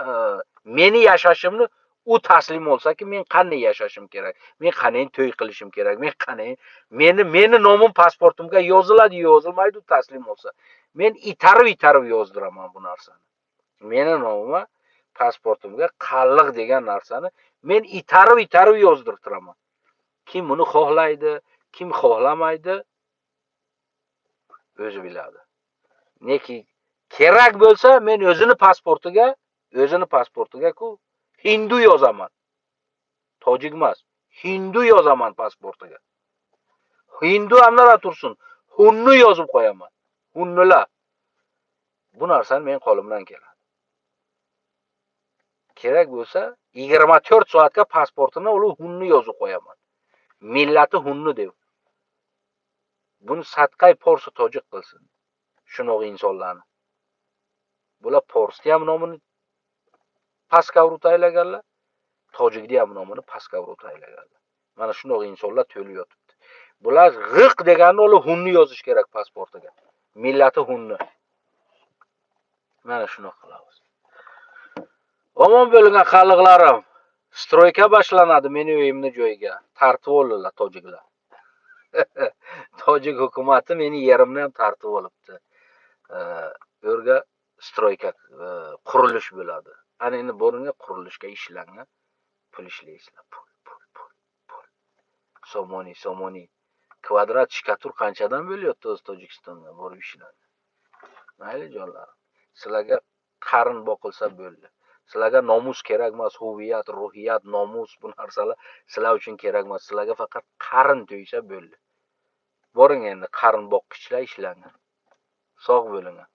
meni yashashimni u taslim olsaki, men qanday yashashim kerak, men qanday to'y qilishim kerak, men qanday meni nomim pasportimga yoziladi, yozilmaydi, u taslim olsa. Men itarib itarib yozdiraman bu narsani. Meni nomimga pasportimga qalliq degan narsani men itarib itarib yozdirtiraman. Kim buni xohlaydi, kim xohlamaydi, o'zi biladi. Neki kerak bo'lsa, men o'zini pasportiga ku hindu yozaman. Tojik emas, hindu yozaman pasportiga. Hindu hamnara tursin, hunni yozib qo'yaman. Hunnilar. Bu narsani men qo'limdan keladi. Kerak bo'lsa, 24 soatga pasportini uni hunni yozib qo'yaman. Millati hunni deb. Buni sadqay porsi tojik qilsin. Shunaqa insonlarni. Bular forsni ham nomini pastga urib taylaganlar, tojikni ham nomini pastga urib taylaganlar. Mana shunaqa insonlar to'lib yotibdi. Bular g'iq deganni ular hunni yozish kerak pasportiga. Millati hunni. Mana shunaqa qilamiz. Omon bo'lgan, qalliqlarim. Стройка boshlanadi meni uyimni joyiga. Tartib oldilar tojiklar. Tojik hukumati meni yerimni ham tartib olibdi. U yerga стройка, qurilish bo'ladi. Ana endi boringlar, qurilishga ishlanglar. Pul ishlaysizlar. Pul, pul, pul, pul. Somoni, somoni. Kvadrat shkatur qanchadan bo'lyapti o'zi Tojikistonda, borib ishlanglar. Mayli, jonlarim. Sizlarga qarin boqilsa bo'ldi. Sizlarga nomus kerak emas, huviyat, ruhiyat, nomus, bu narsalar sizlar uchun kerak emas. Sizlarga faqat qarin to'ysa bo'ldi. Boring endi, qarin boqqichlar, ishlanglar. Sog' bo'linglar.